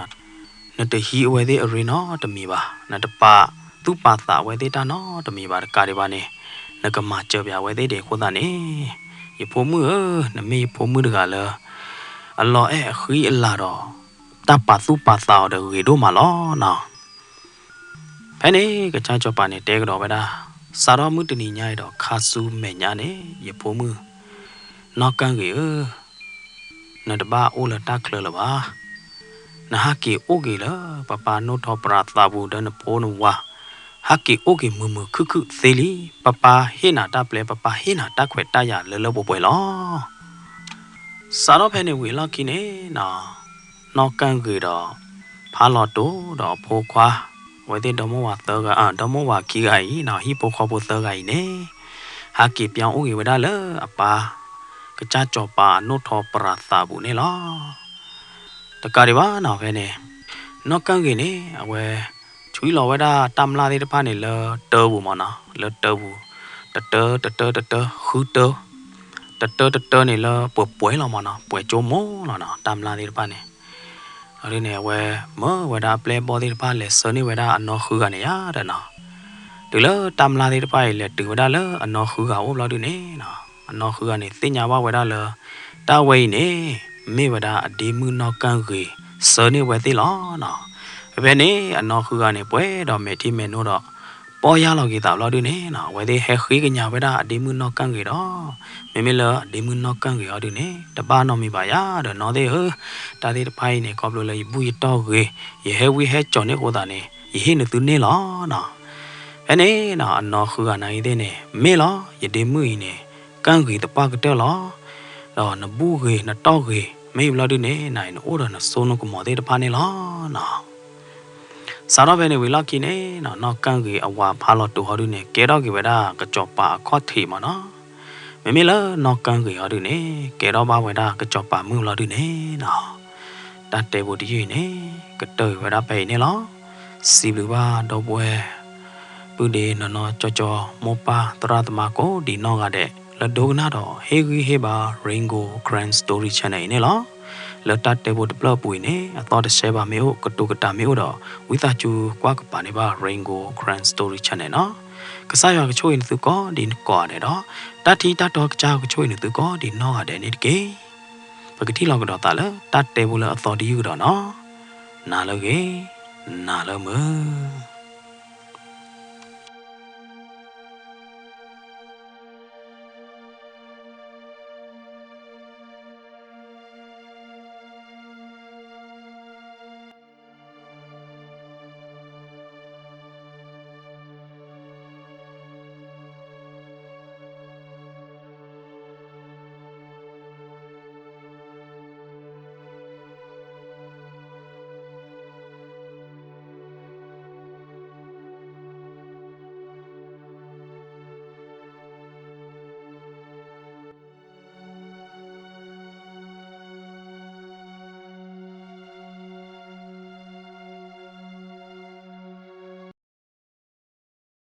နတဟံးအဝဲသ့ၣ်အရ့နီတမံၤဘၣ်, နတပာ်သူၣ်ပာ်သးအဝဲသ့ၣ်တၢ်နီတမံၤဘၣ်တကးဒံးဘၣ်န့ၣ်, နကမၤစၢၤပှၤအဝဲသ့ၣ်ဒံးအဃိသတးန့ၣ်, ယဖိမုၣ်ဧၢ, နမ့ၢ်ယဖိမုၣ်တဂၤလၢ အလီၤအဲၣ်အဃံအလၤဒီး တၢ်ပာ်သူၣ်ပာ်သးအီၤဒီးဂ့ၤဒိၣ်မးလီၤနီၤ. ဖဲန့ၣ် ကစၢ်စီၤပၤန့ၣ် တဲကဒီးဝဲဒၣ်, စးထီၣ်မုၢ်တနံၤညါအံၤဒီး ခါဆူမဲာ်ညါန့ၣ် ယဖိမုၣ် နီၢ်ကၣ်ဂ့ၤဧၢ, နတဘၣ်အိၣ်လၢတၢ်ချၢလၢၤဘၣ်. နဟးက့ၤအိၣ်က့ၤလၢ ပပၢ်နိၣ်ထီၣ်ပြးသးပူၤဒီးနဖိနဝၤ, ဟးက့ၤအိၣ်က့ၤမုာ်မုာ်ခုၣ်ခုၣ်သ့လံ. ပပၢ်ဟ့ၣ်နၤတၢ်ပျဲ, ပပၢ်ဟ့ၣ်နၤတၢ်ခွဲးတၢ်ယာ်လၢလၢပှဲၤပှဲၤလီၤ. စးထီၣ်ဖဲန့ၣ်ဝံၤအလီၢ်ခံန့ၣ်နီၤ, နီၢ်ကၣ်ဂ့ၤဒီး ဖးလီၤတိၤဒီးအဖိခွါ, အဝဲသ့ၣ်ဒီမိၢ်ဝၤသၢဂၤ, ဒီမိၢ်ဝၤခံဂၤအံၤနီၤ, ဟံၣ်ဖိဃီဖိသၢဂၤအံၤန့ၣ် ဟးက့ၤပၠီအိၣ်က့ၤဝဲဒၣ်လၢအပၢ် ကစၢ်စီၤပၤအနိၣ်ထီၣ်ပြးသးပူၤန့ၣ်လီၤ. တကးဒံးဘၣ်နီၤ ဖဲန့ၣ် နီၢ်ကၣ်ဂ့ၤန့ၣ် အဝဲ ဆွံလီၤဝဲဒၣ်တၢ်မျၢ်သ့ၣ်တဖၣ်န့ၣ်လၢတၢပူၤမၢ်နီၤ, လၢတၢပူၤ, တတၢ တတၢ တတၢ ဃုတၢ, တတၢ တတၢန့ၣ်လၢပှဲၤပှဲၤလီၤမၢ်နီၤ, ပှဲၤကၠိမိၢ်လီၤနီၤ တၢ်မျၢ်သ့ၣ်တဖၣ်န့ၣ်. အဒ်န့ၣ် အဝဲမၢဝဲဒၣ်အပျဲၢ်အဘီၣ်သ့ၣ်တဖၣ် လဲၤဆှၢန့ၢ်ဝဲဒၣ်အနီၢ်ဃုဂၤန့ၣ်ယါဒီးနီၤ, တုၤလၢတၢ်မျၢ်သ့ၣ်တဖၣ်အံၤ လဲၤတုၤဝဲဒၣ်လၢအနီၢ်ဃုဂၤအိၣ်ဘျီဒုန့ၣ်နီၤ, အနီၢ်ဃုဂၤန့ၣ် သ့ၣ်ညါဘၣ်ဝဲဒၣ်လၢ တၢ်ဝဲအံၤန့ၣ် မ့ၢ်ဝဲဒၣ်အဒ့မုၣ်နီၢ်ကၣ်ဂ့ၤ ဆှၢန့ၢ်ဝဲသ့ၣ်လီၤနီၤ. ဖဲန့ၣ် အနီၢ်ဃုဂၤန့ၣ် ပှဲၤဒီးမဲာ်ထံမဲာ်နိဒီး ပီၢ်ယၢ်လီၤက့ၤသးဘျီဒုန့ၣ်နီၤ, အဝဲသ့ၣ်ဟဲဃ့ကညးဝဲဒၣ်အဒ့မုၣ်နီၢ်ကၣ်ဂ့ၤဒီး မ့မ့ၢ်လၢအဒ့မုၣ်နီၢ်ကၣ်ဂ့ၤအီၤဒုန့ၣ် တဘၣ်နီတမံၤဘၣ်ယါဒီးနီၢ်သ့ၣ်ဧၢ, တၢ်သ့ၣ်တဖၣ်အံၤန့ၣ် ခီဖျိလၢယဘူၣ်ယတီၢ်ဂ့ၤ, ယဟဲဝံဟဲစိာ်န့ၢ်အဃိသတးန့ၣ် ယဟ့ၣ်နသုန့ၢ်လီၤနီၤ. ဖဲန့ၣ်နီၤ အနီၢ်ဃုဂၤနၤအံၤသ့ၣ်န့ၣ် မ့ၢ်လီၤ, ယဒ့မုၣ်အံၤန့ၣ် ကၣ်ဂ့ၤသပှၢ်ကတၢၢ်လီၤ. ဒီးနဘူၣ်ဂ့ၤနတီၢ်ဂ့ၤ မ့ၢ်ဘျီဒုန့ၣ် နအံၤနအိၣ်ဒီးနစိနကမီၤသ့ၣ်တဖၣ်န့ၣ်လီၤနီၤ. စးထီၣ်ဖဲန့ၣ်ဝံၤလီၢ်ခံန့ၣ်နီၤ, နီၢ်ကၣ်ဂ့ၤအဝၤဖးလီၤတိၤဟီဒုန့ၣ် ကဲထီၣ်က့ၤဝဲဒၣ်ကစီၤပၤအခီၣ်ထံးမၢ်နီၤ. မ့မ့ၢ်လၢနီၢ်ကၣ်ဂ့ၤဟီဒုန့ၣ် ကဲထီၣ်ဘၣ်ဝဲဒၣ်ကစီၤပၤမုၣ်ဘျီဒုန့ၣ်နီၤ, တၢ်တဲဖိတယုၢ်အံၤန့ၣ် ကတၢၢ်က့ၤဝဲဒၣ်ဖဲအံၤန့ၣ်လီၤ. စံးဘျုးဘၣ်ဒီပုၢ်ဝဲၢ် ပုၢ်ဒ့နီၢ်နီၢ်ကၠီကၠီ မိၢ်ပၢ်သရၣ်သမါကိးဒံးနီၢ်ဂၤဒဲး လၢဒိကနၣ်ဒီးဟ့ၣ်ဂံၢ်ဟ့ၣ်ဘါ Rain Gold Karen Story Channel အံၤန့ၣ်လီၤ. လၢတၢ်တဲဖိတဖျၢၣ်အပူၤအံၤန့ၣ် အသီတဆှဲဘၣ်မ့ၢ်အိၣ် ကတိၤကတာ်မ့ၢ်အိၣ်ဒီး ဝံသးစူၤကွၢ်ကပၤန့ၢ်ဘၣ် Rain Gold Karen Story Channel နီၤ. ကစၢ်ယွၤကဆိၣ်ဂ့ၤနသုကိးဒံးကိးဂၤဒဲးဒီး တၢ်ထံတၢ်တီကစၢ်ယွၤကဆိၣ်ဂ့ၤနသုကိးဒံးနီၢ်ဂၤဒဲးန့ၣ်တက့ၢ်. ပကထံၣ်လိာ်ကဒီးသးလၢတၢ်တဲဖိလၢအသီတယုၢ်ကဒီးနီၤ. နၤလၢအဂ့ၤ, နၤလၢမုာ်.